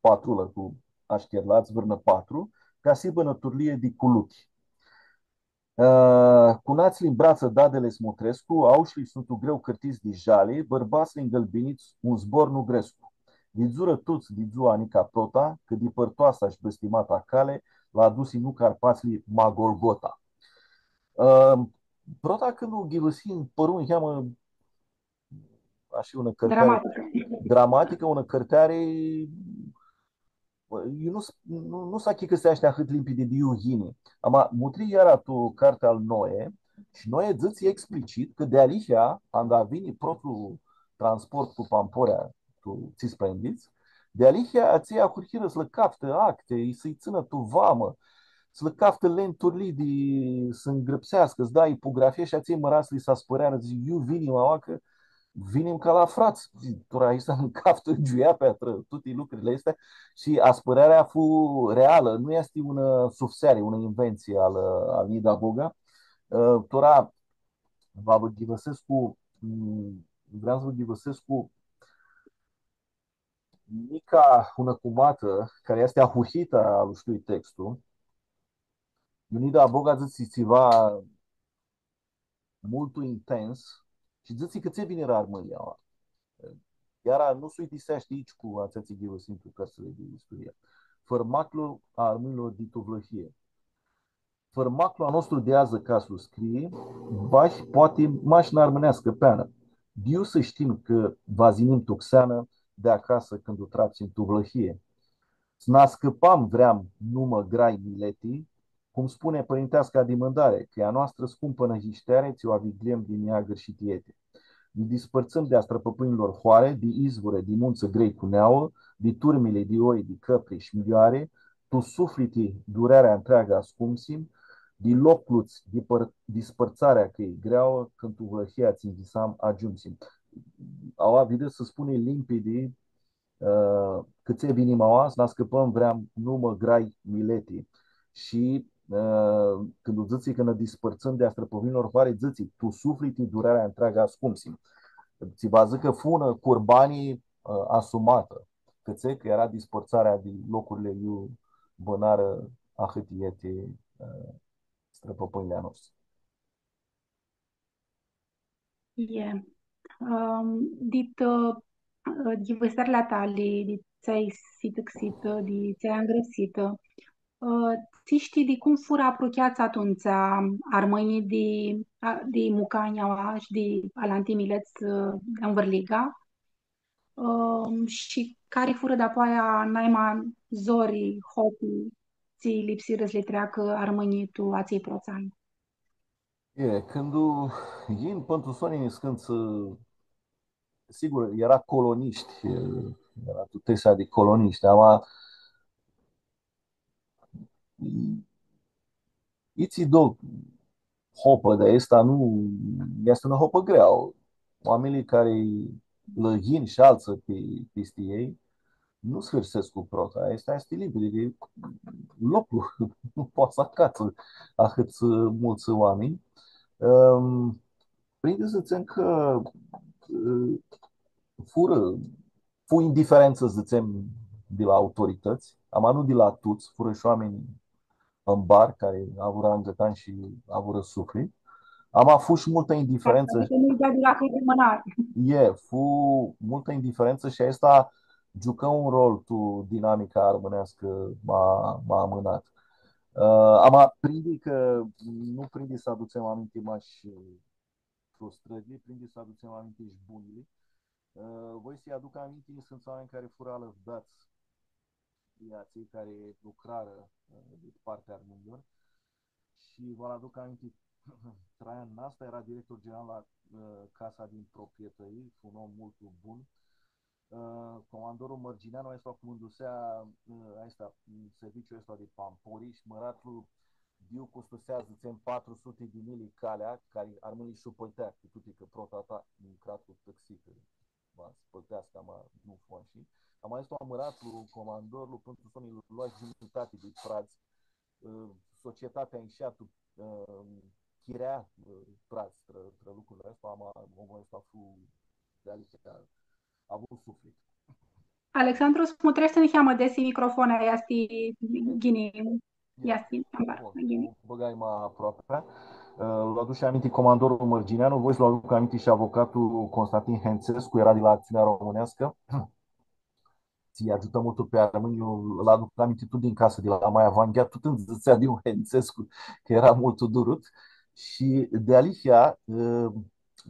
patrulã cu ashchirlats, vãrnã patru, ca s-hibã nã turlii di culuchi. Ã, cunatslji ãn bratsã dadili s-mutrescu, aushlji suntu greu cãrtits di jali, bãrbatsli ngãlbinits un zbor nu grescu. Vidzurã tuts di dzua nica prota, cã dipãrtoasa shi blãstimata cali lã adusi nu Carpatsli, ma Golgota. Ã, prota cãndu u ghivãsii, nji pãru niheamã ashi unã cãrteari dramaticã, unã cãrteari, eu nu s-, nu, nu s-achicãseashti ahãt limpidi di iu yini. Ama mutrii iara tu cartea al Noe shi Noe dzãtsi explicit cã dealihea, anda vini protlu transport cu pamporea tu Tsisprãyinghits, dealihea atselj ahurhirã s-lã caftã acti, s-lji tsãnã tu vamã, s-lã caftã lenturlii di s-ngrãpseascã, s-da ipografii shi atselj mãratsli s-aspãrearã, dzãc, iu vinim aoa, cã vinim ca la frats, dzãc, tora aeshti nã caftã giuiapea trã tuti lucrili aesti. Shi aspãrearea fu realã, nu easti unã sufseari, unã inventsii al, al Nida Boga. Ã, tora va vã ghivãsescu, mm, vream s-vã ghivãsescu nica unã cumatã, cari easti ahurhitã a aishtui textu, Iunida Boga dzãtsi tsiva multu intens shi dzãtsi cã tsi vinirã armãnjlji aoa. Iara nu s-uidiseashti aici cu atsea tsi ghivãsim tu cãrtsãli di isturia. Fãrmaclu a armãnjlor di Tuvlãhii. Fãrmaclu a nostru di adzã, ca s-lu scrii, vahi poati mash n-armãneascã peanã. Di iu s-shtim cã va s-yinim tu xeanã di acasã cãndu u trapsim tu Vlãhii? S-nã ascãpam vream numã grai mileti, cum spuni pãrinteasca dimãndari, cã e a noastrã scumpã nãyishteari, tsi u aviglim di neagri shi ti eti. Nã dispãrtsãm di a strãpãpãnjlor hoari, di izvuri, di muntsã grei cu neauã, di turmili di oi, di cãpri shi milioari, tu sufliti durearea ntreagã ascumsim, di locluts di pãr-, dispãrtsarea cã e greauã, cãndu tu Vlãhia tsi nvisam agiumsim. Aua, videts, s-spuni limpidi, ã, cã tsi vinjim aoa, s-nã ascãpãm vream numã grai mileti. Shi, ã, cãndu dzãtsi cã nã dispãrtsãm di a strãpãpãnjlor hoari, dzãtsi, tu sufliti durearea ntreagã ascumsim. Tsi va s-dzãcã cã fu unã curbani, ã, asumatã. Cãtse cã eara dispãrtsarea di locurli iu bãnarã ahãti eti, ã, strãpãpãnjlji a noshtri. E. Ãm, dit, ã, ghivãserli a tali, di tsi ai sitãxitã, di tsi ai angrãpsitã, ã, tsi shtii di cum furã aprucheats atumtsea armãnjlji di, a, di Mucania shi di alanti milets, ã, di anvãrliga? Ãm, shi cari furã dapoaia naima zori, hoti, tsi lipsirã s-li treacã armãnjlji tu atselj prots anj? E, cãndu yin pãn tu soni niscãntsã, sigur, eara colonishti, e, eara tu tesea di colonishti, ama itsi do hopã di aestã, nu, easti unã hopã greauã. Oaminjlji cari lã yin shi altsã pi, pisti elj, nu s-hãrsescu prota. Aestã easti limpidi, cã e loclu, nu poati s-acatsã ahãts multsã oaminj. Ãm, prindi s-dzãtsem cã, ã, furã, fu indiferentsã, dzãtsem, di la autoritãts, ama nu di la tuts, furã shi oaminj ambar, cari avurã angãtan shi avurã suflit. Ama fu shi multã indiferentsã. Adicã nu-i da di la cãrmãnari. E, fu multã indiferentsã shi aestã giucã un rol tu dinamica armãneascã ma, ma amãnat. Ã, ama prindi cã nu prindi s-adutsem aminti mash frustrãrli, prindi s-adutsem aminti shi bunili. Ã, voi s-lji aduc aminti niscãntsã oaminj cari furã alãvdats di atselj cari lucrarã, ã, di partea armãnjlor. Shi va-l aduc aminti Traian Nasta, eara director general la, ã, Casa din Proprietăți, un om multu bun. Ã, comandorlu Mărgineanu, aestu cumãndusea, ã, aestu, serviciul aestu di Pampori shi mãratlu di iu custusea, dzãtsem, patru suti di mili calea, cari armãnjlji shi u pãltea, cu tuti cã prota ta, un crat cu taxi, cã va s-pãlteascã, ama nu fu ashi. Ama aestu mãratlu, comandorlu, pãn tu soni lu lua giumitati di pradz, ã, societatea nshea tu, ã, chirea, ã, pradz trã, trã lucrul aestu, ama omlu aestu fu dealihea, avu suflit. Alexandru, s-mutreashti niheamã desi microfona, easti ghini, easti, bun, ghini. U bãgai ma aproapi. Ã, lu aduc shi aminti comandorlu Mărgineanu, voi s-lu aduc aminti shi avocatlu Constantin Hențescu, eara di la Acțiunea Românească. Tsi agiutã multu pi armãnj, eu lu aduc aminti tut din casã, di la maia Vanghea, tut nji dzãtsea di un Hențescu, cã eara multu durut. Shi dealihea, ã,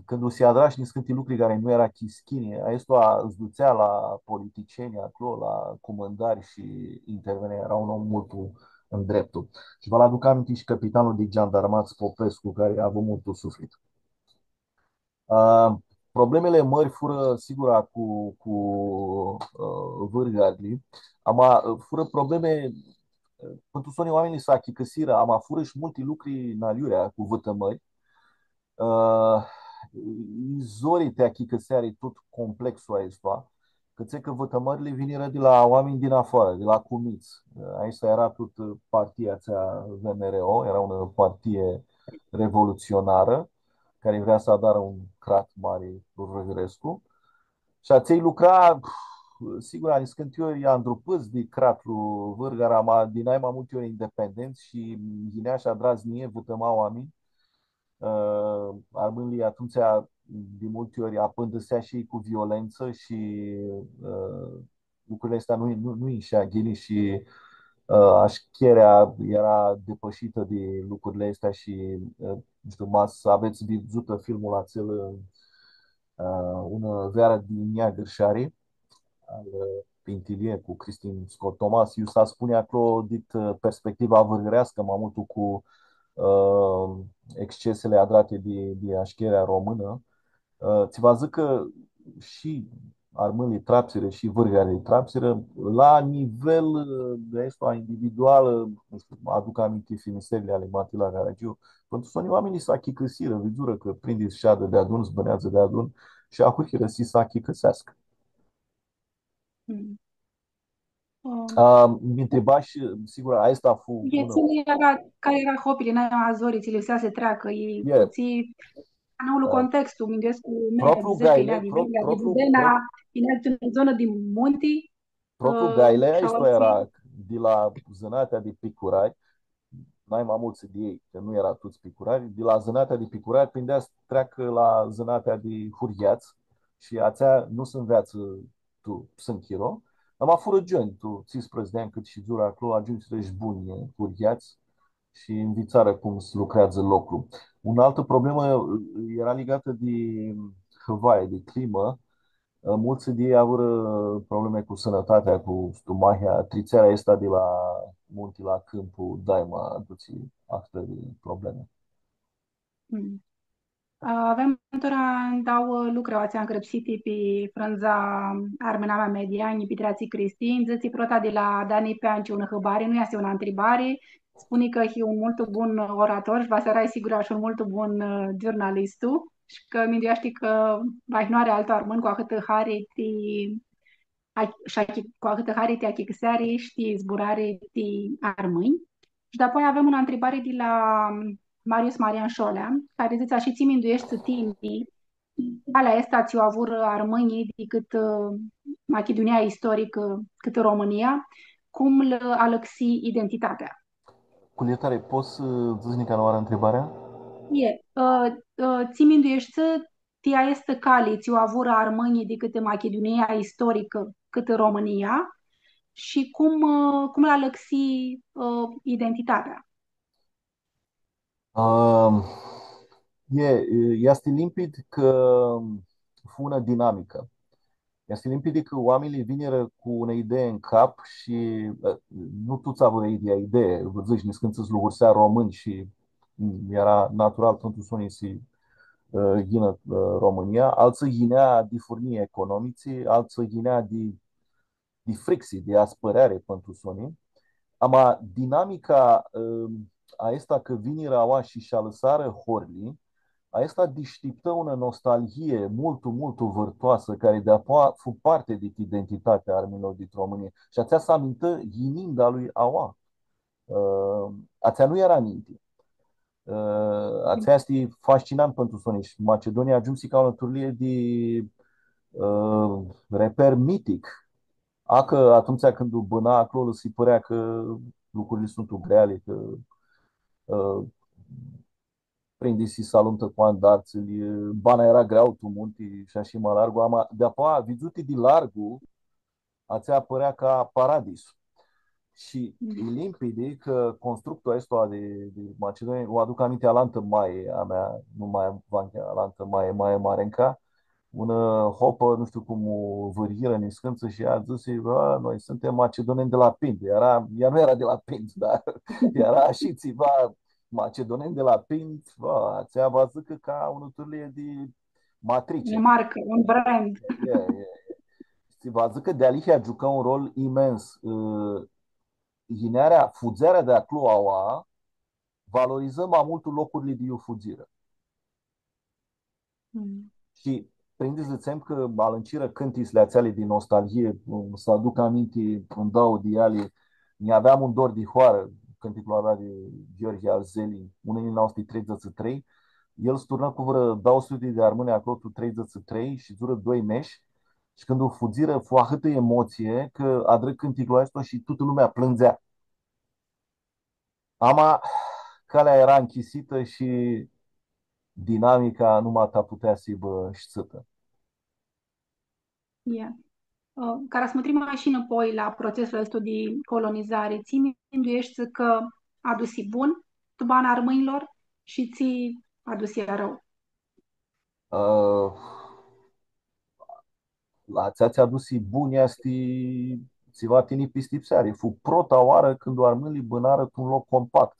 cãndu s-adra shi niscãnti lucri cari nu eara chischini, aestu s-dutsea la politicieni aclo, la cumãndari shi intervenea, eara un om multu ndreptu. Shi va-l aduc aminti shi cãpitanlu di giandarmats Popescu, cari avu multu suflit. Ã, problemili mãri furã, sigura, cu, cu, ã, vãrgarli. Ama, ã, furã problemi, ã, pãn tu soni oaminjlji s-achicãsirã, ama furã shi multi lucri naliurea cu vãtãmãri. Ã, e zori ti achicãseari tut complexul aestu, cãtse cã vãtãmãrli vinirã di la oaminj di nafoarã, di la cumits. Aestã eara tut, ã, partia atsea V M R O, eara unã partie revolutsionarã, cari vrea s-adarã un crat mari Rugărescu. Shi atselj lucra, sigura, niscãnti ori andrupãts di cratlu vãrgara, ma di nai ma multi ori independents shi yinea shi adra znjii, vãtãma oaminj. Ã, armãnjlji atumtsea, di multi ori, apãndãsea shi elj cu violentsã shi, ã, lucrurli aesti nu, nu, nu ishea ghini shi, ã, ashcherea eara depãshitã di lucrurli aesti shi, ã, nu shtiu, ma s-avets vidzutã filmul atsel, ã, Unã vearã di neagãrshari, al, ã, Pintilie cu Kristin Scott Thomas, iu s-aspuni aclo dit, ã, perspectiva vãrgãreascã, ma multu cu, ã, excesele adrati di, di ashcherea românã. Ã, tsi va dzãcã cã shi armãnjlji trapsirã shi vãrgarlji trapsirã, la nivel, ã, di aestu individual, ã, nu shtiu, aduc aminti filmiserli ali Matila Caragiu, pãnã tu soni oaminjlji s-achicãsirã, vidzurã cã prindi s-shadã deadun, s-bãneadzã deadun shi ahurhirã si s-achicãseascã. Mm. Ã, mi ntribash, sigur, aestã fu unã. Cari eara, cari eara hopili, nai ma zori, tsi lipsea s-treacã, e, e, tsi, noul, ã, contextu, minduescu, mea, propriu dzãc cã gaile, yinea di pro-, Veria, di propriu, Budena, pro-, yinea di unã zonã di munti, propriu, ã, gaile, shi aestã aoatsi eara di la zãnatea di picurari, nai ma multsã di elj, cã nu eara tuts picurari, di la zãnatea di picurari prindea s-treacã la zãnatea di hurghets shi atsea nu s-nveatsã tu psãn chiro, ama furã gionj, tu tsisprãdzatsi di anj cãt shidzurã aclo, agiumsirã shi bunj hurghets shi nvitsarã cum s-lucreadzã loclu. Unã altã problemã, ã, eara ligatã di hãvaie, di climã, Multsã di elj avurã probleme cu sãnãtatea, cu stumahea. Tritsearea aestã di la munti la cãmpu, daima adutsi ahtãri probleme. Mm. Avem tora dauã lucri aoatsi angrãpsiti pi frãndza Armãnamea Media, nji pitreatsi Cristin, dzãtsi prota di la Dani Peanci unã hãbari, nu easti unã ntribari, spuni cã hii un multu bun orator shi va s-earai sigura shi un multu bun, ã, giurnalistu. Shi cã mindueashti cã vahi nu ari altu armãn cu ahãtã hari ti, a-, shi achi-, cu ahãtã hari ti achicãseari shi ti zburari ti armãnj. Shi dapoaia avem unã ntribari di la Marius Marian Sholea, cari dzãtsi: „Shi tsi mindueshti tini, calea aestã tsi u avurã armãnjlji di cãtã, ã, Machidunia istoricã, cãtã Romãnia, cum lã alãxi identitatea?” Cu ljirtari, pots s-dzãts nica nã oarã ntribarea? E, ã, ã, tsi mindueshti ti aestã cali tsi u avurã armãnjlji di cãtã Machidunia istoricã, cãtã Romãnia, shi cum, ã, cum lã alãxi, ã, identitatea? Ãm, e, e, easti limpidi cã fu unã dinamicã. Easti limpidi cã oaminjlji vinirã cu unã idee tu cap shi, ã, nu tuts avurã idyea idee. Vã dzãc, niscãntsã s-lugursea romãnj shi, mm, eara natural, pãn tu soni, s-, ã, yinã, ã, Romãnia. Altsã yinea di furnii economitsi, altsã yinea di di frixi, di aspãreari, pãn tu soni. Ama dinamica, ãm, aestã cã vinirã aoa shi sh-alãsarã horli, aestã dishtiptã unã nostalghii multu, multu vãrtoasã, cari di-apoea fu parti di identitatea armãnjlor di Romãnia. Shi atsea s-amintã yininda lui aoa. Ã, atsea nu eara ninti. Ã, atsea easti fascinant pãn tu soni. Shi Macedonia agiumsi ca unã turlii di, ã, reper mitic. Acã, atumtsea cãndu bãna aclo, lã si pãrea cã lucrurli suntu greali, cã, ã, prindi s-alumtã cu andartsãlj, bana eara greauã tu munti shi ashi ma largu, ama di-apoea, vidzuti di largu, atsea pãrea ca paradisu. Shi e limpidi cã constructul aestu di, di Macedonia, u aduc aminti alantã maie a mea, nu maia Vanchea, alantã maie, maia Marenca, unã hopã, nu shtiu cum u vãryirã niscãntsã shi ea dzãsi: „Bã, noi suntem macedoneni de la Pind.” Eara, ea nu eara di la Pind, dar eara shi tsiva macedoneni de la Pind, bã, atsea va dzãcã ca unã turlii di matrice. Unã marcã, un brand. E, e, e. Shi va dzãcã cã dealihea giucã un rol imens. Ã, yinearea, fudzearea di aclo aua valorizã ma multu locurli di iu fudzirã. Mm. Shi prindi s-dzãtsem cã alãnchirã cãntitsli atseali di nostalghii, s-aduc aminti un dauã di eali, „Nj-aveam un dor di hoarã”, cãnticlu avea di Gheorghe Arzeli, unã njilji nauã suti treidzãts shi trei, el s-turnã cu vãrã dauã suti di armãnj aclo tu treidzãts shi trei, shidzurã doi mesh, Shi cãndu fudzirã, fu ahãtã emotsie cã adrã cãnticlu aestu shi tutã lumea plãndzea. Ama calea eara nchisitã shi dinamica numata putea s-hibã shtitã. Ia. Ã, cara s-mutrim mash nãpoi la procesul aestu di colonizari, tsi mindueshti cã adusi bun tu bana armãnjlor shi tsi adusi arãu? Ã, la atsea tsi adusi bun easti tsiva ti nipistipseari. Fu prota oarã cãndu armãnjlji bãnarã tu un loc compact.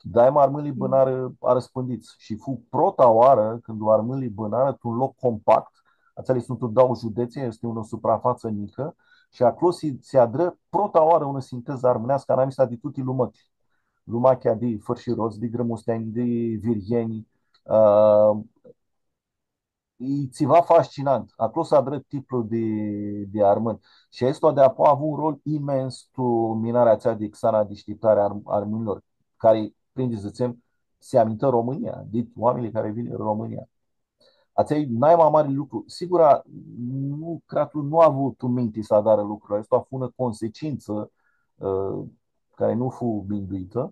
Daima armãnjlji bãnarã arãspãndits. Shi fu prota oarã cãndu armãnjlji bãnarã tu un loc compact. Atseali suntu dauã judetsi, easti unã suprafatsã njicã. Shi aclo si, si adrã prota oarã unã sintezã armãneascã, anamisa di tuti lumãchili. Lumachea di fãrshirots, di grãmusteanj, di virghenj, ã, e tsiva fascinant. Aclo s-adrã tiplu di, di armãn. Shi aestu di apoia avu un rol imens tu minarea atsea di xana dishtiptari a arm-, armãnjlor, cari, prindi s-dzãtsem, si amintã Romãnia, di oaminjlji cari vinirã tu Romãnia. Atsea e naima mari lucru. Sigura, nu, cratlu nu avu tu minti s-adarã lucrul aestu, fu unã consecintsã, ã, cari nu fu minduitã,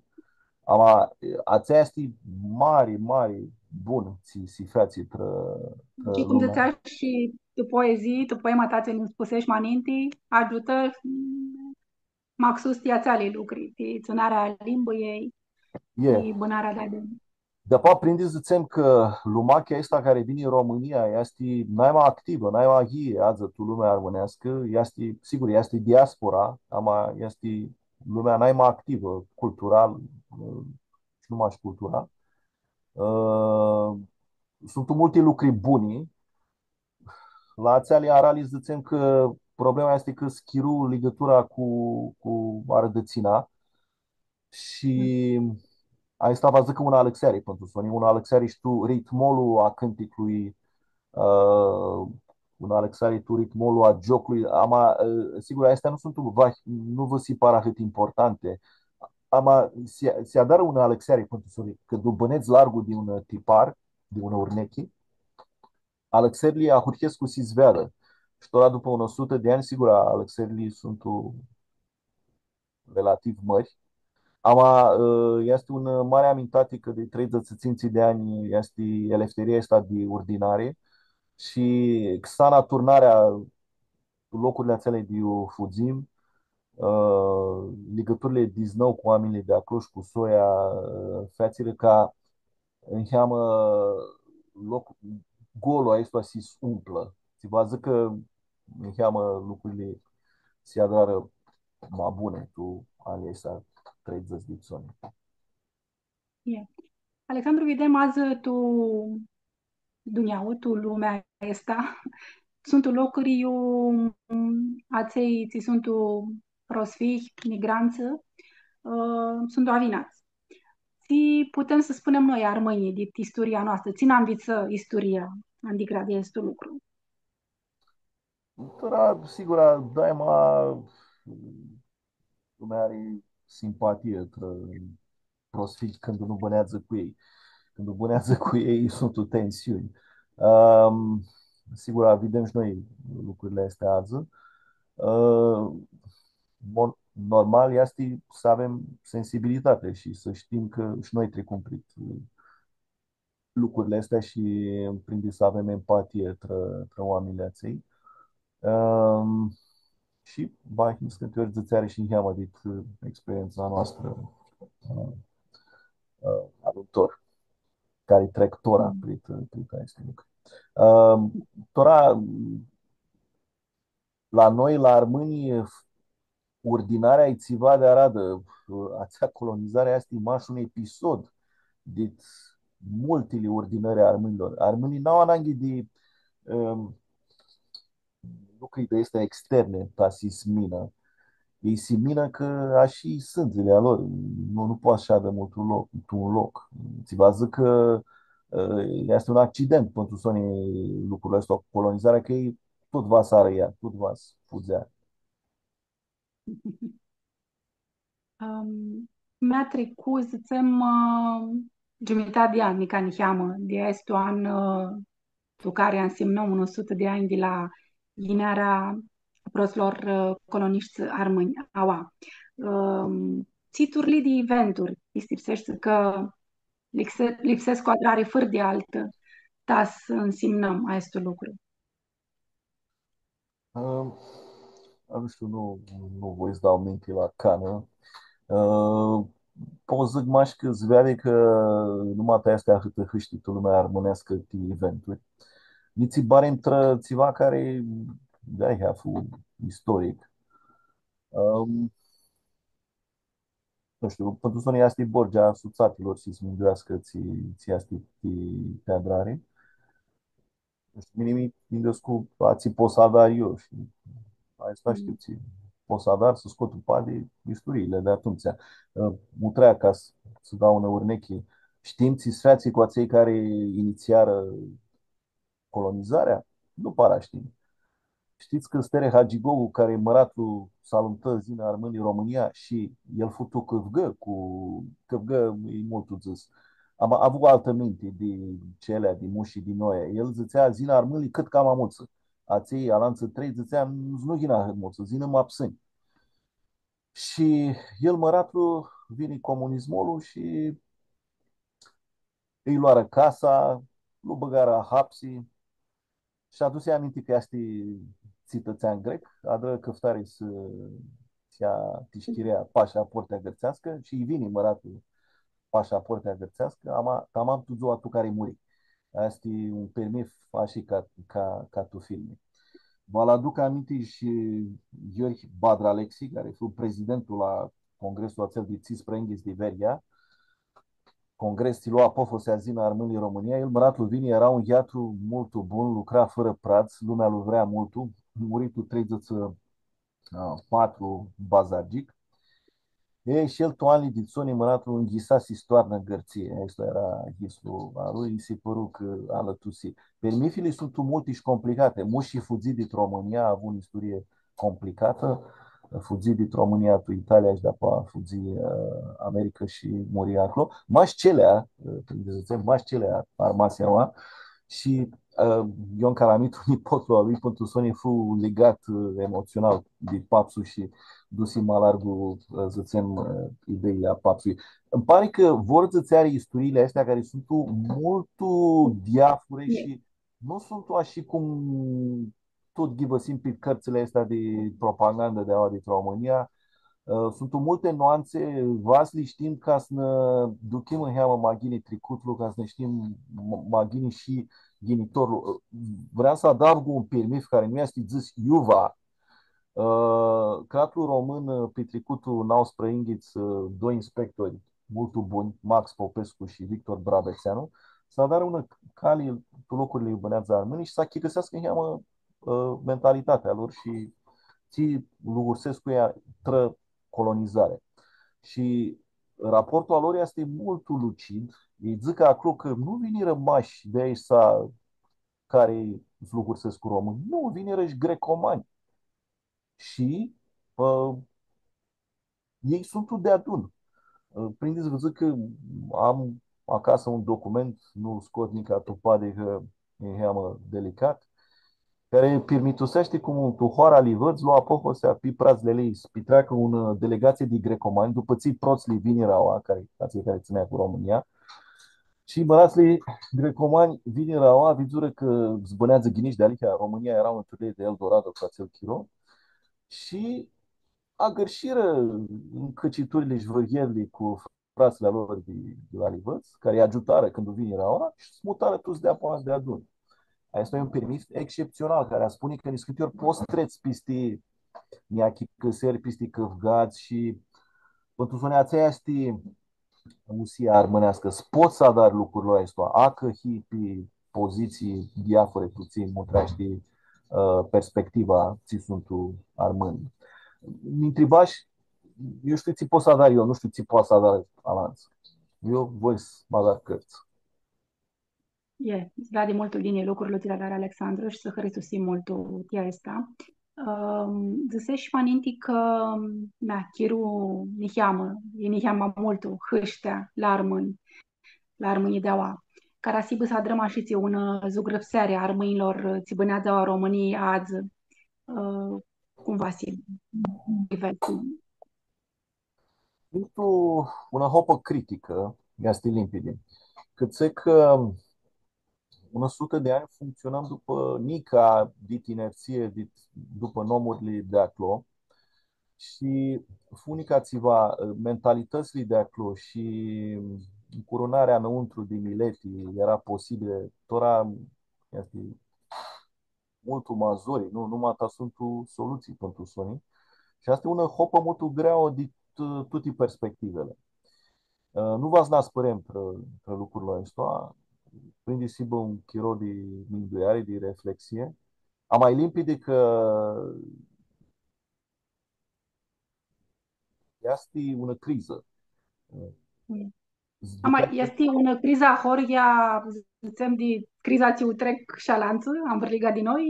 ama, atsea easti mari, mari bun tsi, tsi featsi trã, trã... Shi cum lumea. Dzãtsea shi tu poezii, tu poema ta tsi nã spuseshi ma ninti, agiutã maxus ti atseali lucri, ti tsãnearea a limbãljei, e, ti bãnarea di-adoa. Di-apoea prindi s-dzãtsem cã lumachea aestã cari vini tu Romãnia easti naima activã, naima yie adzã tu lumea armãneascã, easti, sigur, easti diaspora, ama easti lumea naima activã, cultural, ã, shi nu mash cultural. Ã, suntu multi lucri buni. La atseali arali dzãtsem cã problema easti cã s-chiru ligãtura cu, cu arãdãtsina shi aestã va dzãcã unã alãxeari pãn tu soni, unã alãxeari shi tu ritmolu a cãnticlui, ã, unã alãxeari tu ritmolu a gioclui. Ama, ã, sigur, aesti nu suntu, va, nu vã si par ahãt importanti. Ama si, si adarã unã alãxeari pãn tu soni, cãndu bãnedz largu di un tipar, di unã urnechi, alãxerli ahurhescu si s-veadã. Shi tora, dupã unã sutã di anj, sigur, alãxerli suntu relativ mãri. Ama, ã, easti un mari amintatic cã di treidzãts shi tsintsi di anj easti elefteria aestã di urdinari shi xana turnarea tu locurli atseali di iu fudzim, ã, ligãturli diznou cu oaminjlji di aclo shi cu soia, ã, featsirã ca niheamã loc, golul aestu si s-umplã. Tsi va dzãcã niheamã lucrili si adrarã ma buni tu anjlji aeshti treidzãts di soni. Ie. Alexandru, videm adzã tu dunjaua, tu lumea aestã. Suntu locuri iu, mm, atselj tsi suntu prosfilj, migrantsã, ã, suntu avinats. Tsi putem s-spunem noi, armãnjlji, di isturia noastrã? Tsi nã nvitsã isturia, andi gradi aestu lucru? Tora, sigura, daima lumea ari simpatie trã prosfilj cãndu nu bãneadzã cu elj. Cãndu bãneadzã cu elj, suntu tensiuni. Ãm, sigura, videm shi noi lucrili aesti adzã. Ã, mon-, normal easti s-avem sensibilitati shi s-shtim cã shi noi tricum prit lucrili aesti shi prindi s-avem empatie trã, trã oaminjlji atselj. Ãm, shi va him s-cãnti ori dzãtseari shi niheamã dit, ã, experientsa a noastrã, ã, ã, a lor, cari trec tora prit, prit aesti lucri. Ãm, tora, la noi, la armãnj, urdinarea e tsiva di aradã. Atsea colonizari easti mash un episod dit multili urdinãri a armãnjlor. Armãnjlji n-au ananghi di, ãm, lucri di aesti externi, ta si s-minã. Elj si minã cã ashi e sãndzili a lor. Nu, nu poati s-shadã multu loc, tu un loc. Tsi va dzãcã, ã, easti un accident, pãn tu soni, lucrul aestu, colonizarea, cã elj tut va s-arãia, tut va s-fudzea. Ãm, mi-a tricut, dzãtsem, ã, giumitati di an, nica niheamã, di aestu an, ã, tu cari ansimnãm unã sutã di anj di la yinearea a protslor, ã, colonishti armãnj. Aua, ãm, tsi turlii di eventuri pistipseshti cã lipse-, lipsescu adrari fãrã di altã, ta s-nsimnãm aestu lucru? Ãm, nu shtiu, nu, nu voi s-dau minti la canã. Ã, pot s-dzãc mash cã s-veadi cã nu ma ta easti ahãtã hãshti tu lumea armãneascã ti eventuri. Nitsi bari intrã tsiva cari, da, ea fu istoric. Ãm, nu shtiu, pãn tu soni easti borgea a sutsatilor shi s-mindueascã tsi, tsi easti ti, ti adrari. Nu shtiu, mini mi minduescu atsi pot s-adar eu shi aestã shtiu tsi pot s-adar, s-scot tu padi isturiili di atumtsea. Ã, mutrea ca s-, s-dau unã urnechi. Shtim tsi s-featsi cu atselj cari initsiarã colonizarea? Nu para shtim. Shtits cã Stere Hagigogu, cari mãratlu s-alumtã s-yinã armãnjlji Romãnia shi el fu tu cãvgã cu, cãvgã e multu dzãs, ama avu altã minti di celea, di mushi, di noi. El dzãtsea, s-yinã armãnjlji cãt cama multsã. Atselj alantsã trei dzãtsea, nu, nu yinã ahãt multsã, s-yinã ma psãnj. Shi el, mãratlu, vini comunismolu shi ãlj loarã casa, lu bãgarã hapsi shi adusi aminti cã easti tsitãtsean grec, adrã cãftari s-, s-ia tishchirea, pashaportea gãrtseascã shi lj-vini mãratlu pashaportea gãrtseascã, ama tamam tu dzua tu cari muri. Aestã easti un pirmith ashi ca, ca, ca tu filmi. Va lu aduc aminti shi Gheorghe Badralexi, cari fu prezidentul la congreslu atsel di tsisprãyinghits di Veria, congres tsi lo apofasea s-yinã armãnjlji Romãnia, el, mãratlu, vini, eara un yeatru multu bun, lucra fãrã pradz, lumea lu vrea multu, muri tu treidzãts, ã, patru bazargic. E, shi el, tu anjlji di soni, mãratlu, ãnghisa s-toarnã tu Gãrtsii. Aestu eara yislu a lui, lji si pãru cã alãtusi. Pirmithili suntu multi shi complicati. Mushi fudzi dit Romãnia, avu unã isturii complicatã, fudzi dit Romãnia tu Italia shi dapoaia fudzi, ã, America shi muri aclo. Mash Celea, ã, prindi s-dzãtsem, mash Celea armasi aua. Shi, ã, Ion Caramitu, nipotlu a lui, pãn tu soni fu ligat, ã, emotsional di papsu shi dusi ma largu, ã, dzãtsem, ã, ideili a papsui. Ãnj pari cã vor dzãtseari isturiili aesti cari suntu multu diafuri shi nu suntu ashi cum tut ghivãsim pi cãrtsãli aesti di propagandã di aua di Romãnia. Ã, suntu multi nuantsi, va s-li shtim ca s-nã duchim niheamã ma ghini tricutlu, ca s-nã shtim ma, ma ghini shi yinitorlu. Ã, vream s-adavgu un pirmith cari nu easti dzãs iuva. Ã, cratlu român, ã, pitricu tu nauãsprãyinghits, ã, doi inspectori multu buni, Max Popescu shi Victor Brabetseanu, s-adarã unã cali tu locurli iu bãneadzã armãnjlji shi s-achicãseascã niheamã, ã, mentalitatea lor shi tsi lugursescu elj trã colonizari. Shi raportul a lor easti multu lucid, elj dzãc aclo cã nu vinirã mash di aeshti cari s-lugursescu romãnj, nu, vinirã shi grecomanj. Shi, ã, elj suntu deadun. Ã, prindi s-vã dzãc cã am acasã un document, nu-l scot nica tu padi cã e niheamã delicat, cari pirmituseashti cum tu hoara Livãdz lo apofasea pi pradzlji a ljei s-pitreacã unã delegatsii di grecomanj, dupã tsi protslji vinirã aua, cari, atselj cari tsãnea cu Romãnia, shi mãratslji grecomanj vinirã aua, vidzurã cã s-bãneadzã ghini shi dealihea Romãnia eara unã turlii di Eldorado tu atsel chiro, shi agãrshirã ncãciturli shi vãryerli cu fratslji a lor di, di la Livãdz, cari lj-agiutarã cãndu vinirã aua shi s-mutarã tuts deapoa deadun. Aestu e un pirmith exceptsional, cari aspuni cã niscãnti ori pots s-trets pisti niachicãseri, pisti cãvgats shi, pãn tu soni, atsea easti musia armãneascã, s-pots s-adari lucrul aestu, acã hii pi pozitsii diafuri tu tsi mutreashti, ã, perspectiva tsi suntu armãnj. Mi ntribash, eu shtiu tsi pot s-adar eu, nu shtiu tsi poati s-adarã alantsã. Eu voi s-mã adar cãrtsã. E, s-veadi multu ghini lucrul tsi lu adari Alexandru shi s-hãristusim multu ti aestã. Ãm, dzãseshi ma ninti cã, mea, chirlu niheamã, e niheamã multu hãshtea la armãnj, la armãnjlji di aua. Cara s-hibã s-adrãm ashitsi unã zugrãpseari a armãnjlor tsi bãneadzã aua Romãnii adzã, ã, cum va s-hibã nivelul. Intrã tu unã hopã criticã, easti limpidi. Cãtse cã unã sutã di anj funcționam dupã nica, dit inertsie, dit, dupã nomurli di aclo. Shi fu nica tsiva, mentalitãtsli di aclo shi ncurunarea nãuntru di mileti eara posibilã, tora easti multu ma zori, nu, numata suntu solutsii pãn tu soni. Shi aestã e unã hopã multu greauã di t-, tuti perspectivili. Ã, nu va s-nã aspãrem trã, trã lucrul aestu, prindi s-hibã un chiro di mindueari, di reflexii. Ama e limpidi cã easti unã crizã. Mm. Ama, easti unã crizã ahoryea, dzãtsem, di criza tsi u trec shi alantsã, anvãrliga di noi,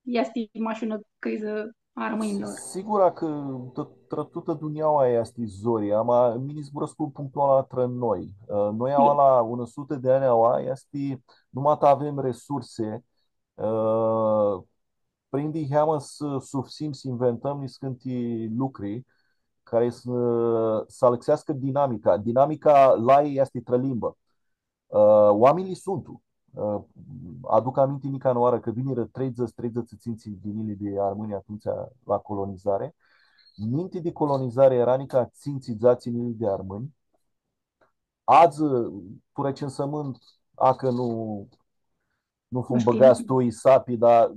i easti mash unã crizã a armãnjlor? Sigura cã t-, trã tutã dunjaua easti zori, ama mini zburãscu punctual trã noi. Ã, noi aoa la unã sutã di anj aoa easti, numata avem resurse, ã, prindi niheamã s-sufsim, s-inventãm niscãnti lucri cari s-, s-alãxeascã dinamica. Dinamica lai easti trã limbã. Ã, oaminjlji suntu. Ã, aduc aminti nica nã oarã cã vinirã treidzãts, treidzãts shi tsintsi di njilji di armãnj atumtsea la colonizari. Ninti di colonizari eara nica tsintsi, dzatsi njilji di armãnj. Adzã, tu recensãmãnt, acã nu, nu fum bãgats tu isapi, dar,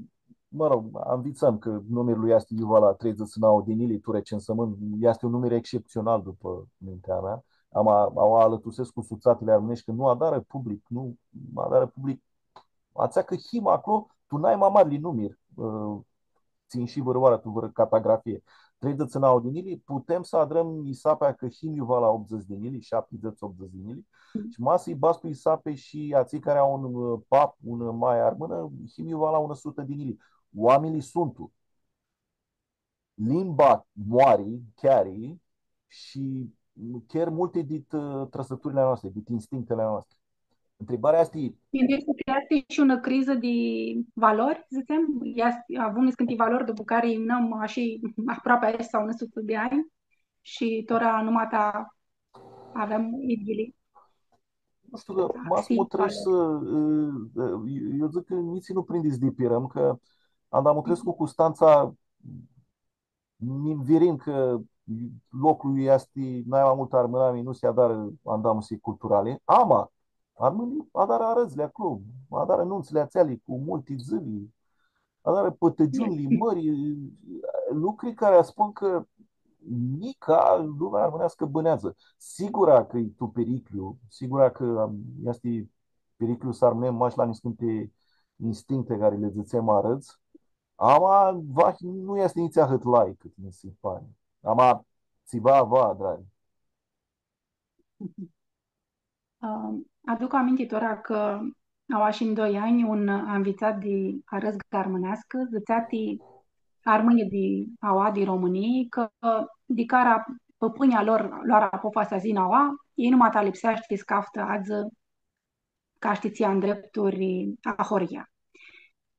mã rog, anvitsãm cã numirlu easti iuva la treidzãts shi nauã di njilji, tu recensãmãnt, easti un numir exceptsional, dupã mintea mea. Ama, aoa alãtusescu sutsatili armãneshti cã nu adarã public, nu adarã public. Atsea cã him aclo, tu nai ma marli numir, ã, tsi inshi vãrãoarã tu vãrã catagrafie. Treidzãts shi nauã di njilji, putem s-adrãm isapea cã him iuva la optudzãts di njilji, shaptidzãts, optudzãts di njilji, shi ma s-lji badz tu isapi shi atselj cari au un, ã, pap, unã maie armãnã, him iuva la unã sutã di njilji. Oaminjlji suntu. Limba moari, cheari, shi cher multi dit, ã, trãsãturli a noastri, dit instinctili a noastri. Ntribarea easti... Minduescu cã easti shi unã crizã di valori, dzãtsem? Easti, avum niscãnti valori dupã cari imnãm ashi aproapi aeshti sau unã sutã di anj shi tora numata avem idyili. Nu shtiu, cã ma s-mutrescu, ã, ã, eu, eu dzãc cã nitsi nu prindi s-dipirãm, cã anda mutrescu Custantsa, nã nvirim cã loclu easti nai ma multu armãnami, nu s-adarã andamusi culturali. Ama, armãnjlji adarã arãdzli aclo, adarã numtsli atseali cu multi dzãli, adarã pãtãgiunli mãri, lucri cari aspun cã nica lumea armãneascã bãneadzã. Sigura cã e tu piriclju, sigura cã, am, easti piriclju s-armãnem mash la niscãnti instincti cari li dzãtsem arãdz, ama va, nu easti nitsi ahãt lai cãt nji si pari. Ama tsiva va adrari. Ã, aduc aminti tora cã aoa shi ndoi anj un anvitsat di arãzga armãneascã dzãtsea ti armãnjlji di aoa, di Romãnii, cã di cara pãpãnjlji a lor loarã apofasea s-yinã aoa, elj numata lipseashti s-caftã adzã ca shtii tsi andrepturi ahoryea.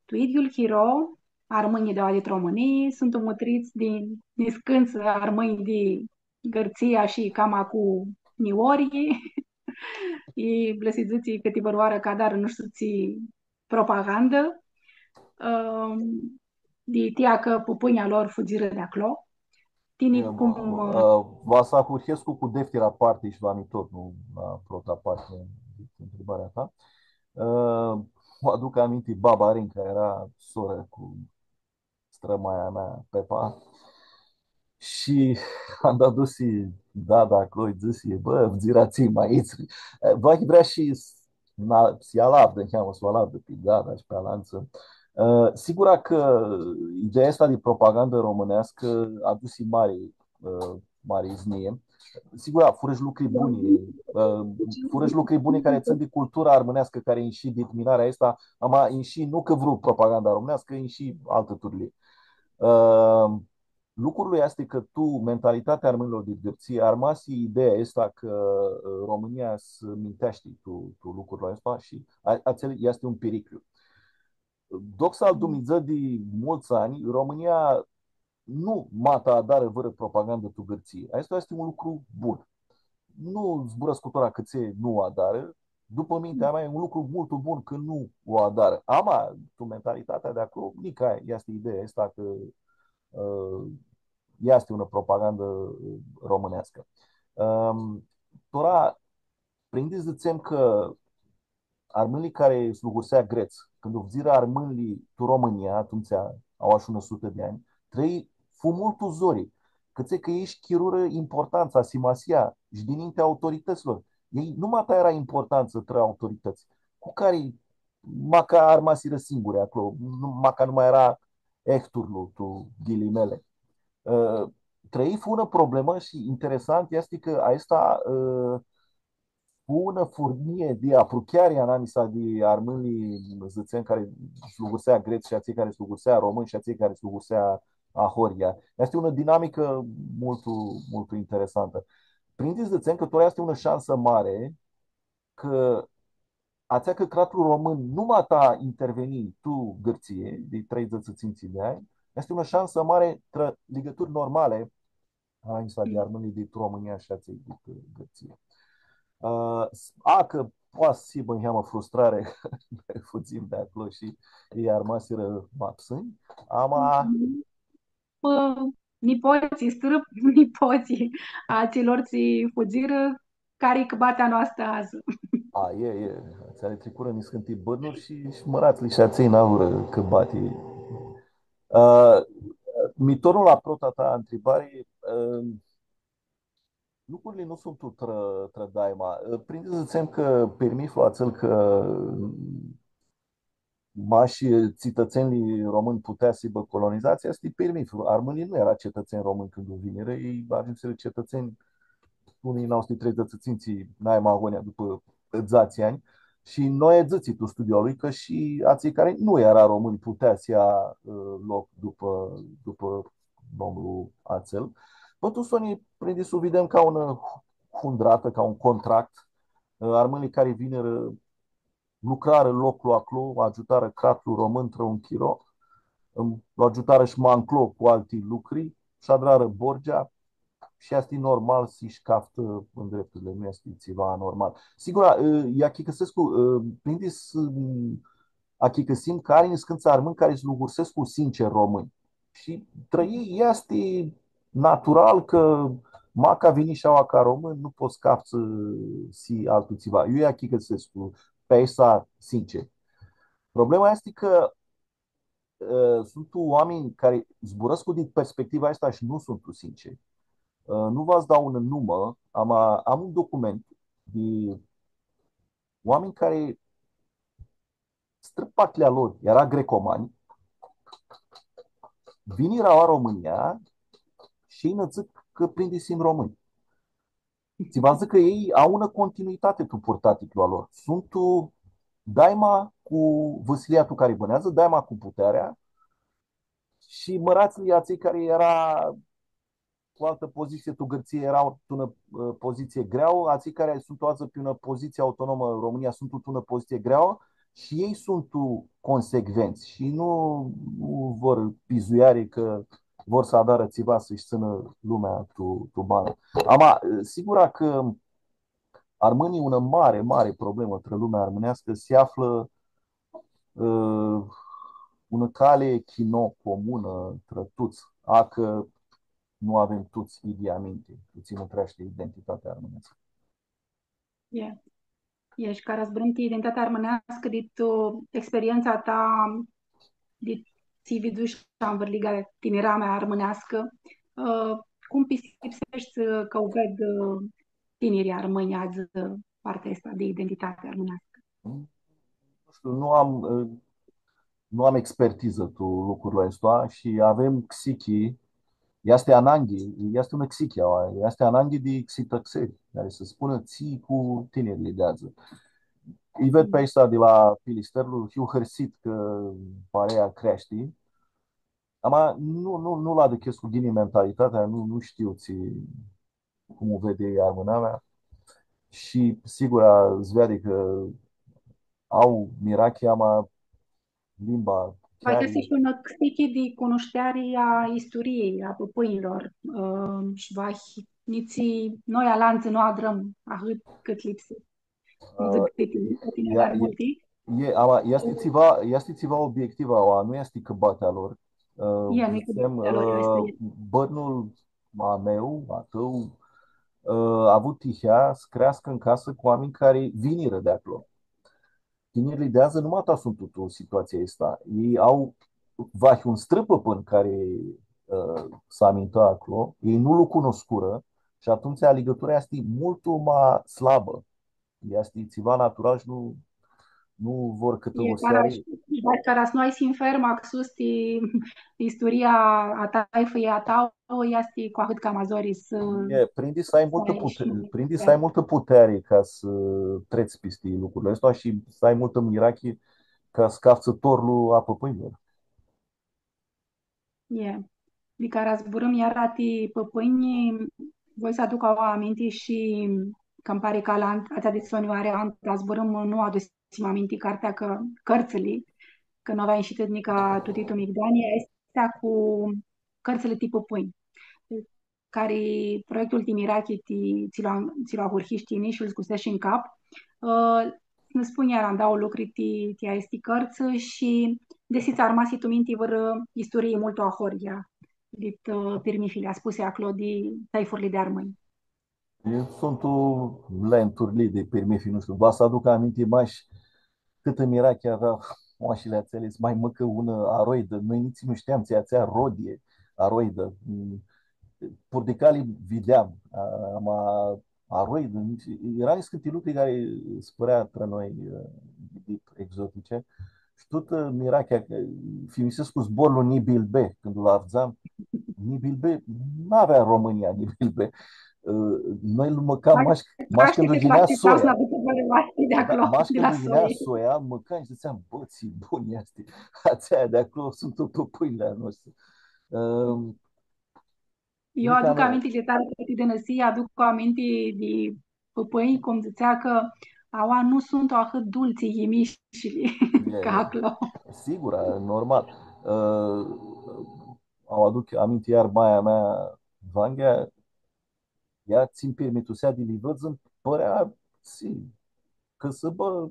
Tu idyiul chiro, armãnjlji di aoa dit Romãnii suntu mutrits di niscãntsã armãnj di Gãrtsia shi cama cu niori, i lã si dzãtsi cãtivãrãoarã cã adarã nu shtiu tsi propagandã, ãm, di tia cã pãpãnjlji a lor fudzirã di aclo. Tini cum, ã, va s-ahurhescu cu deftira parti shi la mi tot, nu la prota parti di ntribarea ta. Ã, mi aduc aminti, baba Arinca eara sorã cu strãmaia mea, Pepa. Shi anda dusi dada aclo, lji dzãsi, „Bã, fudzirã atselj ma itsi.” Vahi vrea shi s-, na, s-lji alavdã, niheamã s-u alavdã pi dada shi pi alantsã. Ã, sigura cã ideea aestã di propagandã romãneascã adusi mari, ã, mari iznii. Sigura, furã shi lucri buni, ã, furã shi lucri buni cari tsãn di cultura armãneascã, cari inshi dit minarea aestã, ama inshi nu cã vru propaganda romãneascã, inshi altã turlii. Ã, lucrul easti cã tu mentalitatea armãnjlor di Gãrtsii armasi ideea aestã cã, ã, Romãnia s-minteashti tu, tu lucrul aestu shi a-, atsel easti un piriclu. Doxa al Dumnidzã, di multsã anj, Romãnia nu mata adarã vãrã propagandã tu Gãrtsii. Aestu easti un lucru bun. Nu zburãscu tora cãtse nu u adarã. Dupã mintea mea, e un lucru multu bun cã nu u adarã. Ama, tu mentalitatea di aclo, nica easti ideea aestã cã, ã, easti unã propagandã, ã, romãneascã. Ãm, tora, prindi s-dzãtsem cã armãnjlji cari s-lugursea grets, cãndu fudzirã armãnjlji tu Romãnia, atumtsea, aoa shi unã sutã di anj, trã elj fu multu zori, cãtse cã elj sh-chirurã importantsa, simasia shi dinintea autoritãtslor. Elj nu mata eara importantsã trã autoritãts, cu cari maca armasirã singuri aclo, nu, maca nu ma eara ehturlu, tu ghilimele. Ã, trã elj fu unã problemã shi interesant easti cã aestã, ã, fu unã furnjii di aprucheari anamisa di armãnjlji, dzãtsem, cari s-lugursea grets shi atselj cari s-lugursea romãnj shi atselj cari s-lugursea ahoryea. Easti unã dinamicã multu, multu interesantã. Prindi s-dzãtsem cã tora easti unã shansã mari cã atsea cã cratlu romãn nu mata interveni tu Gãrtsii di treidzãts shi tsintsi di anj, easti unã shansã mari trã ligãturi normali, anamisa di armãnjlji di Romãnia shi atselj di Gãrtsii. Ã, s-, a, cã poati s-hibã niheamã frustrari, noi fudzim di aclo shi elj armasirã ma psãnj, ama Ã, nipotslji, strãnipotslji a atsilor tsi fudzirã, cari-i cãbatea noastrã adzã? A, e, e. Atseali tricurã niscãnti bãrnuri shi, shi mãratslji shi atselj n-avurã cãbati. Ã, mi tornu la prota ta ntribari, ã, lucrurli nu suntu trã, trã daima. Ã, prindi s-dzãtsem cã pirmithlu atsel cã mash citãtsenjlji romãnj putea s-hibã colonizats, easti pirmithlu. Armãnjlji nu eara cetãtsenj romãnj cãndu vinirã, elj agiumsirã cetãtsenj tu unã njilji nauã suti treidzãts shi tsintsi, nai ma agonja, dupã dzatsi anj. Shi noi dzãtsi tu studiul a lui cã shi atselj cari nu eara romãnj putea s-ia, ã, loc dupã, dupã domnul atsel. Pãn tu soni, prindi s-u videm ca unã hu-, hundratã, ca un contract. Ã, armãnjlji cari vinirã, lucrarã loclu aclo, agiutarã cratlu romãn trã un chiro, ãm, lu agiutarã shi ma nclo cu alti lucri, sh-adrarã borgea, shi easti normal s-sh-caftã ndrepturli, nu easti tsiva anormal. Sigura, ã, achicãsescu, ã, prindi s-, ãm, achicãsim cã ari niscãntsã armãnj cari s-lugursescu sincer romãnj. Shi trã elj easti natural cã maca vinish aoa ca romãn, nu pots s-caftsã s-hii altu tsiva. Eu achicãsescu pi aestã sincer. Problema easti cã, ã, suntu oaminj cari zburãscu di perspectiva aestã shi nu suntu sinceri. Ã, nu va s-dau unã numã, ama am un document di oaminj cari strãpaclea lor eara grecomanj, vinirã aoa Romãnia shi elj nã dzãc cã prindi s-him romãnj. Tsi va dzãc cã elj au unã continuitati tu purtaticlu a lor. Suntu daima cu vãsilia tu cari bãneadzã, daima cu putearea shi mãratslji atselj cari eara cu altã pozitsii tu Gãrtsii, eara tu unã, ã, pozitsii greauã, atselj cari suntu adzã pi unã pozitsii autonomã tu Romãnia, suntu tu unã pozitsii greauã shi elj suntu consecventsã shi nu, nu vor pizuiari cã vor s-adarã tsiva s-sh-tsãnã lumea tu, tu banã. Ama, sigura cã armãnjlji, unã mari, mari problemã trã lumea armãneascã, s-aflã, ã, unã cali chino comunã trã tuts, a cã nu avem tuts idyea minti, tu tsi nã treashti identitatea armãneascã. E. E, shi cara zburãm ti identitatea armãneascã, di tu experientsa ta, di tsi vidzushi anvãrliga tiniramea armãneascã, ã, cum pistipseshti cã u ved, ã, tinirlji armãnj adzã partea aestã di identitati armãneascã? Nu shtiu, nu am, ã, nu am expertizã tu lucrul aestu shi avem xichi, easti ananghi, easti unã xichi, easti ananghi di xitãxeri, cari s-spunã tsi cu tinirlji di adzã. Lji ved pi aeshti di la Pilisterlu, hiu hãrsit cã parea creashti. Ama nu, nu, nu lã aduchescu ghini mentalitatea, nu, nu shtiu tsi, cum u ved elj armãnamea. Shi, sigura, s-veadi cã au mirachi, ama limba. Va chiar easti shi unã xtichi di cunushteari a istoriei a pãpãnjlor, ã, shi va hi-, nitsi noi alantsã nu adrãm ahãt cãt lipsi. Nu dzãc, ã, ti tini, ti tini, ea, dar e, multi. E, ama, easti tsiva, easti tsiva obiectiv, ama, nu easti cãbatea lor. Ã, ea nu e dzãtsem, cãbatea lor, ã, easti. Bãrnul a meu, a tãu, ã, a avut tihea s-creascã tu casã cu oaminj cari vinirã di aclo. Tinirlji di adzã nu mata suntu tu situatsia aestã. Elj au vahi un strãpãpãn cari, ã, s-amintã aclo, elj nu lu cunuscurã shi atumtsea ligãtura easti multu ma slabã. Easti tsiva natural shi nu, nu vor cãtã... E, cara, cara s-nu ai sinfer maxus ti isturia a taifãljei a tauã, easti cu ahãt cama zori s-... E, prindi s-ai multã s-ai pute-, shi prindi s-ai multã puteari ca s-trets pisti lucrurli aesti shi s-ai multã mirachi ca s-caftsã torlu a pãpãnjlor. E. Di cara zburãm iara ti pãpãnj, voi s-aduc aua aminti shi cã ãnj pari cã la an-, atsea di soni oarã, anda zburãm, nu adusim aminti cartea, cã cãrtsãli, cã nu avea inshitã nica tu Titu Migdani, aestã cu cãrtsãli ti pãpãnj, cari proiectul ti mirachi ti, tsi lu, tsi lu ahurhish tini shi lu scusesh tu cap. Ã, nã spunj iara ndauã lucri ti, ti aesti cãrtsã shi desi tsã armasi tu minti vãrã isturii multu ahoryea dit, ã, pirmithili aspusi aclo di taifurli di armãnj. Eu suntu lenturli di pirmithi, nu shtiu, va s-aduc aminti mash cãtã mirachi avea moashili atseali, s-ma mãcã unã aroidã. Noi nitsi nu shteam tsi e atsea rodie, aroidã. Mm, purdicali videam, a, ama aroidã, nitsi, eara niscãnti lucri cari s-pãrea trã noi, ã, exotice. Shi tutã, ã, mirachea, cã thimisescu zborlu nibilbe, cãndu lu avdzam, nibilbe, nu avea Romãnia nibilbe. Ã, noi lu mãcam mash, mash cãndu yinea soia. Da, mash cãndu yinea soia, mãcam shi dzãtseam, „Bã, tsi bun easti. Atseali di aclo suntu pãpãnjlji a noshtri.” Ã, eu aduc aminti di tari, di dãnãsii, aduc aminti di pãpãnj, cum dzãtsea cã aua nu suntu ahãt dultsi yimishili ca aclo. Sigur, normal. Ã, aduc aminti iar maia mea, Vanghea, ea tsi-nj pirmitusea di Livãdz, ãnj pãrea, si, cãsãbã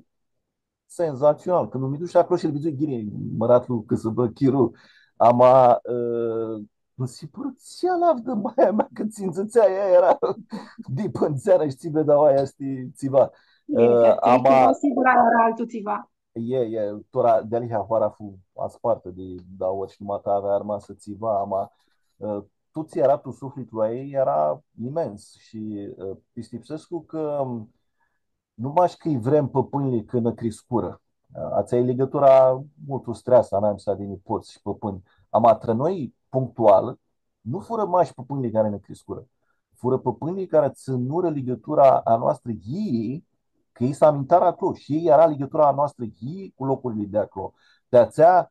senzatsional. Cãndu mi dush aclo shi lu vidzui ghini, mãratlu cãsãbã, Chiru, ama, ã, mi si pãru tsi alavdã maia mea, cã tsi-nj dzãtsea ea, eara di pãndzeanã shi tsi vedea aia easti tsiva. E, ã, ama, sigur, eara altu tsiva. E, e, tora dealihea hoara fu aspartã di dauã ori shi numata avea armasã tsiva, ama, ã, tut tsi eara tu suflitlu a ljei eara imens shi, ã, pistipsescu cã, nu mash cã-lj vrem pãpãnjlji cã nã criscurã. Atsea e ligãtura multu streasã, anamisa di nipots shi pãpãnj. Ama trã noi, punctual, nu furã mash pãpãnjlji cari nã criscurã. Furã pãpãnjlji cari tsãnurã ligãtura a noastrã yii, cã elj s-amintarã aclo shi elj eara ligãtura a noastrã yii cu locurli di aclo. Di atsea,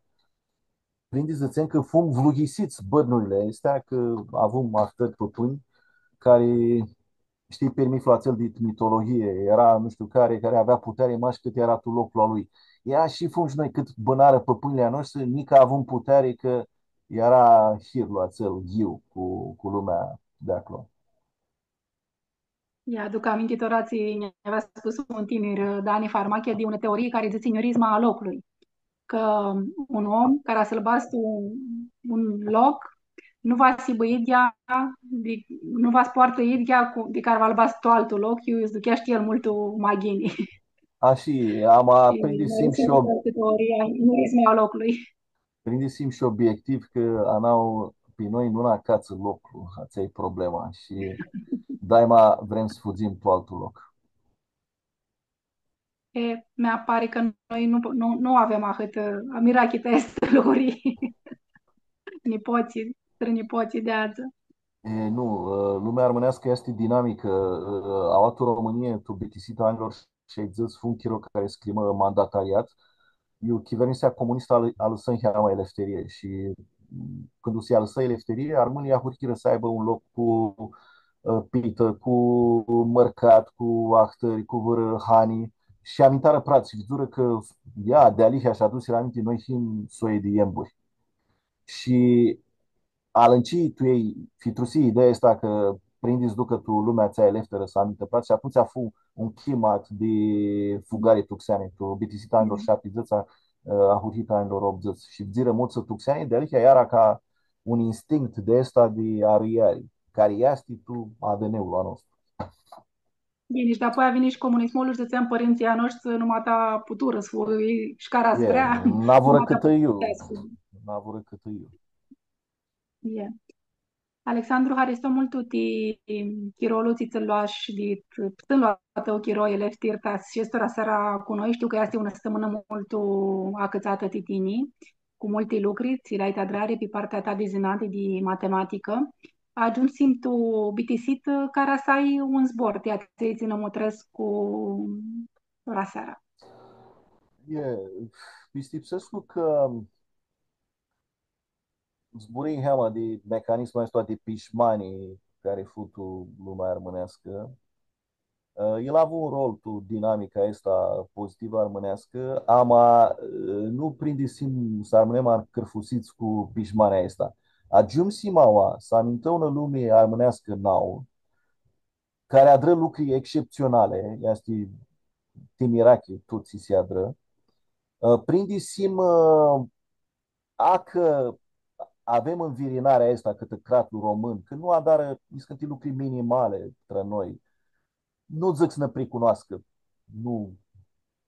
prindi s-dzãtsem cã fum vluhisits bãrnurli aesti, cã avum ahtãri pãpãnj cari, shtii, pirmithlu atsel di mitologhie, eara nu shtiu cari, cari avea puteari mash cãt eara tu loclu a lui. Ia shi fum shi noi cãt bãnarã pãpãnjlji a noshtri, nica avum puteari cã eara hirlu atsel yiu cu, cu lumea di aclo. Ia, aduc aminti tora tsi nj-avea spus un tinir, Dani Farmachia, di unã teorii cari dzãtsi njurizma a loclui. Cã un om cari va s-lu badz tu un loc, nu va s-hibã idyea, di, nu va s-poartã idyea cu, di cari va lu badz tu altu loc, iu s-duchea shi el multu ma ghini. A, shi ama, shi prindi s-him shi eu teoria, njurizma a loclui. Prindi s-him shi obiectiv cã a nau pi noi nu nã acatsã loclu, atsea e problema. Shi daima vrem s-fudzim tu altu loc. E, mi pari cã noi nu, nu, nu avem ahãtã, ã, mirachi ti aesti lucri. Nipotslji, strãnipotslji di adzã. E, nu, ã, lumea armãneascã easti dinamicã, ã, aoa tu Romãnii, tu bitisita anjlor shaidzãts, fu un chiro cari s-cljimã mandatariat, iu chivernisea comunistã alã-, alãsã niheamã elefterie shi, mm, cãndu s-alãsã elefterie, armãnjlji ahurhirã s-aibã un loc cu, ã, pitã, cu mãrcat, cu ahtãri, cu vãrã hani shi amintarã prats shi vidzurã cã Ia, dealihea shi adusi aminti, noi him soi di emburi. Shi alãnci tu elj, fitrusi ideea aestã cã prindi s-ducã tu lumea atsea elefterã, s-amintã, shi atumtsea fu un chimat di fugari tuxeani, tu bitisita anjlor shaptidzãts, a, ahurhita anjlor optudzãts. Shi fudzirã multsã tuxeani, dealihea eara ca un instinct di aestã di arãiari, cari easti tu A D N-ul a nostru. Ghini, shi dapoaia vini shi comunismul shi dzãtseam, pãrintsãlj a noshtri nu ma ta puturã s-fugã, shi cara s-vrea, n-avurã nu ma ta cãtã iu. Puturã s-fugã. N-avurã cãtã iu. E. Alexandru, haristo multu ti chirolu tsi tsã loash, di psãnlu a tãu chiro, eleftir, ta s-eshti tora seara cu noi. Shtiu cã easti unã stãmãnã multu acãtsatã ti tini, cu multi lucri tsi li ai ti adrari pi partea ta di zãnati, di matematicã. Agiumsim tu bitisitã, cara s-ai un zbor ti atselj tsi nã mutrescu tora seara. E, pistipsescu cã zburãi niheamã di mecanismul aestu di pishmani cari fu tu lumea armãneascã. Ã, el avu un rol tu dinamica aestã pozitivã armãneascã, ama, ã, nu prindi s-him, s-armãnem acãrfusits cu pishmanea aestã. Agiumsim aua s-amintã unã lumi armãneascã nauã, cari adrã lucri exceptsionali, easti ti mirachi tut tsi s-adrã. Ã, prindi s-him, ã, acã avem nvirinarea aestã cãtã cratlu român, cã nu adarã niscãnti lucri minimali trã noi. Nu dzãc s-nã pricunoascã, nu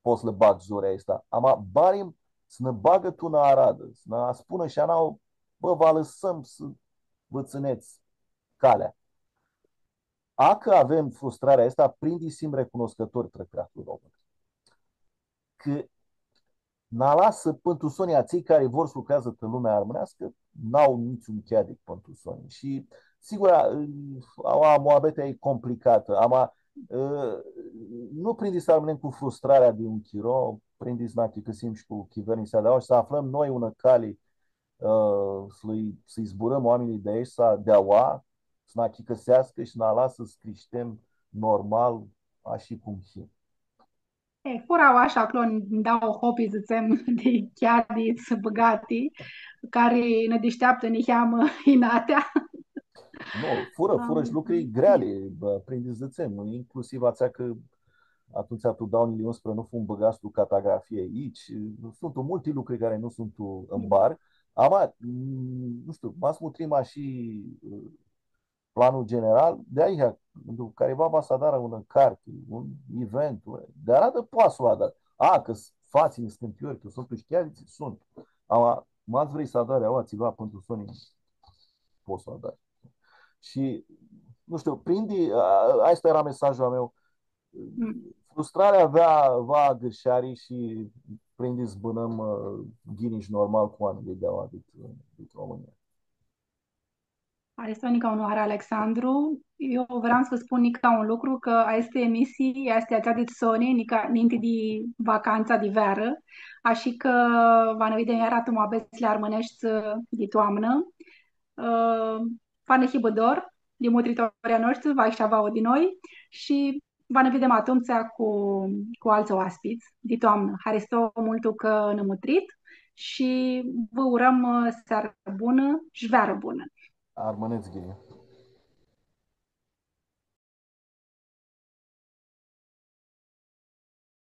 pot s-lã bag zorea aestã, ama barim s-nã bagã tu nã aradã, s-nã spunã shi a nauã, bã, vã alãsãm s-vã tsãnets calea. Acã avem frustrarea aestã, prindi s-him recunoscãtori trã cratlu român. Cã nã alasã pãn tu soni atselj cari vor s-lucreadzã tu lumea armãneascã, n-au niciun cheadic pãn tu soni. Shi, sigur, a, a, muabetea e complicatã, ama, ã, nu prindi s-armãnem cu frustrarea di un chiro, prindi s-nã achicãsim shi cu chivernisea di aua shi s-aflãm noi unã cali, ã, s-lji, s-lji zburãm oaminjlji di aeshti, di aua, s-nã achicãseascã shi s-nã alasã s-crishtem normal, ashi cum him. E, furã ashi aclo, ndauã hopi, dzãtsem, di cheadits bãgati, cari nã dishteaptã niheamã inatea. Nu, furã, furã shi lucri greali, bã, prindi s-dzãtsem, inclusiv atsea cã atumtsea tu doauã njilji unsprã nu fum bãgats tu catagrafie aici. Suntu multi lucri cari nu suntu tu ãmbar. Ama, nu shtiu, ma s-mutrim ashi, ã, planul general, di aia, cãndu cariva va s-adarã unã carti, un event, di aradã poati s-u adarã. A, cã s-fatsi niscãntiori, cã suntu shi cheadits, suntu. Ama, ma s-vrei s-adari aua tsiva pãn tu soni, pots s-u adari. Shi, nu shtiu, prindi, a, aestu eara mesajlu a meu, frustrarea avea, va agãrshari shi prindi s-bãnãm, ã, ghini shi normal cu oaminjlji di aua dit, dit Romãnia. Haristo nica unãoarã, Alexandru. Eu vream s-vã spun nica un lucru, cã aestã emisii easti atsea dit soni, nica ninti di vacantsa di vearã, ashi cã va nã videm iara tu muabetsli armãneshti di toamnã. Ã, va nã hibã dor di mutritorlji a noshtri, va eshti aoa di noi shi va nã videm atumtsea cu, cu altsã oaspits di toamnã. Haristo multu cã nã mutrit shi vã urãm, ã, searã bunã shi vearã bunã. Armãnets ghini.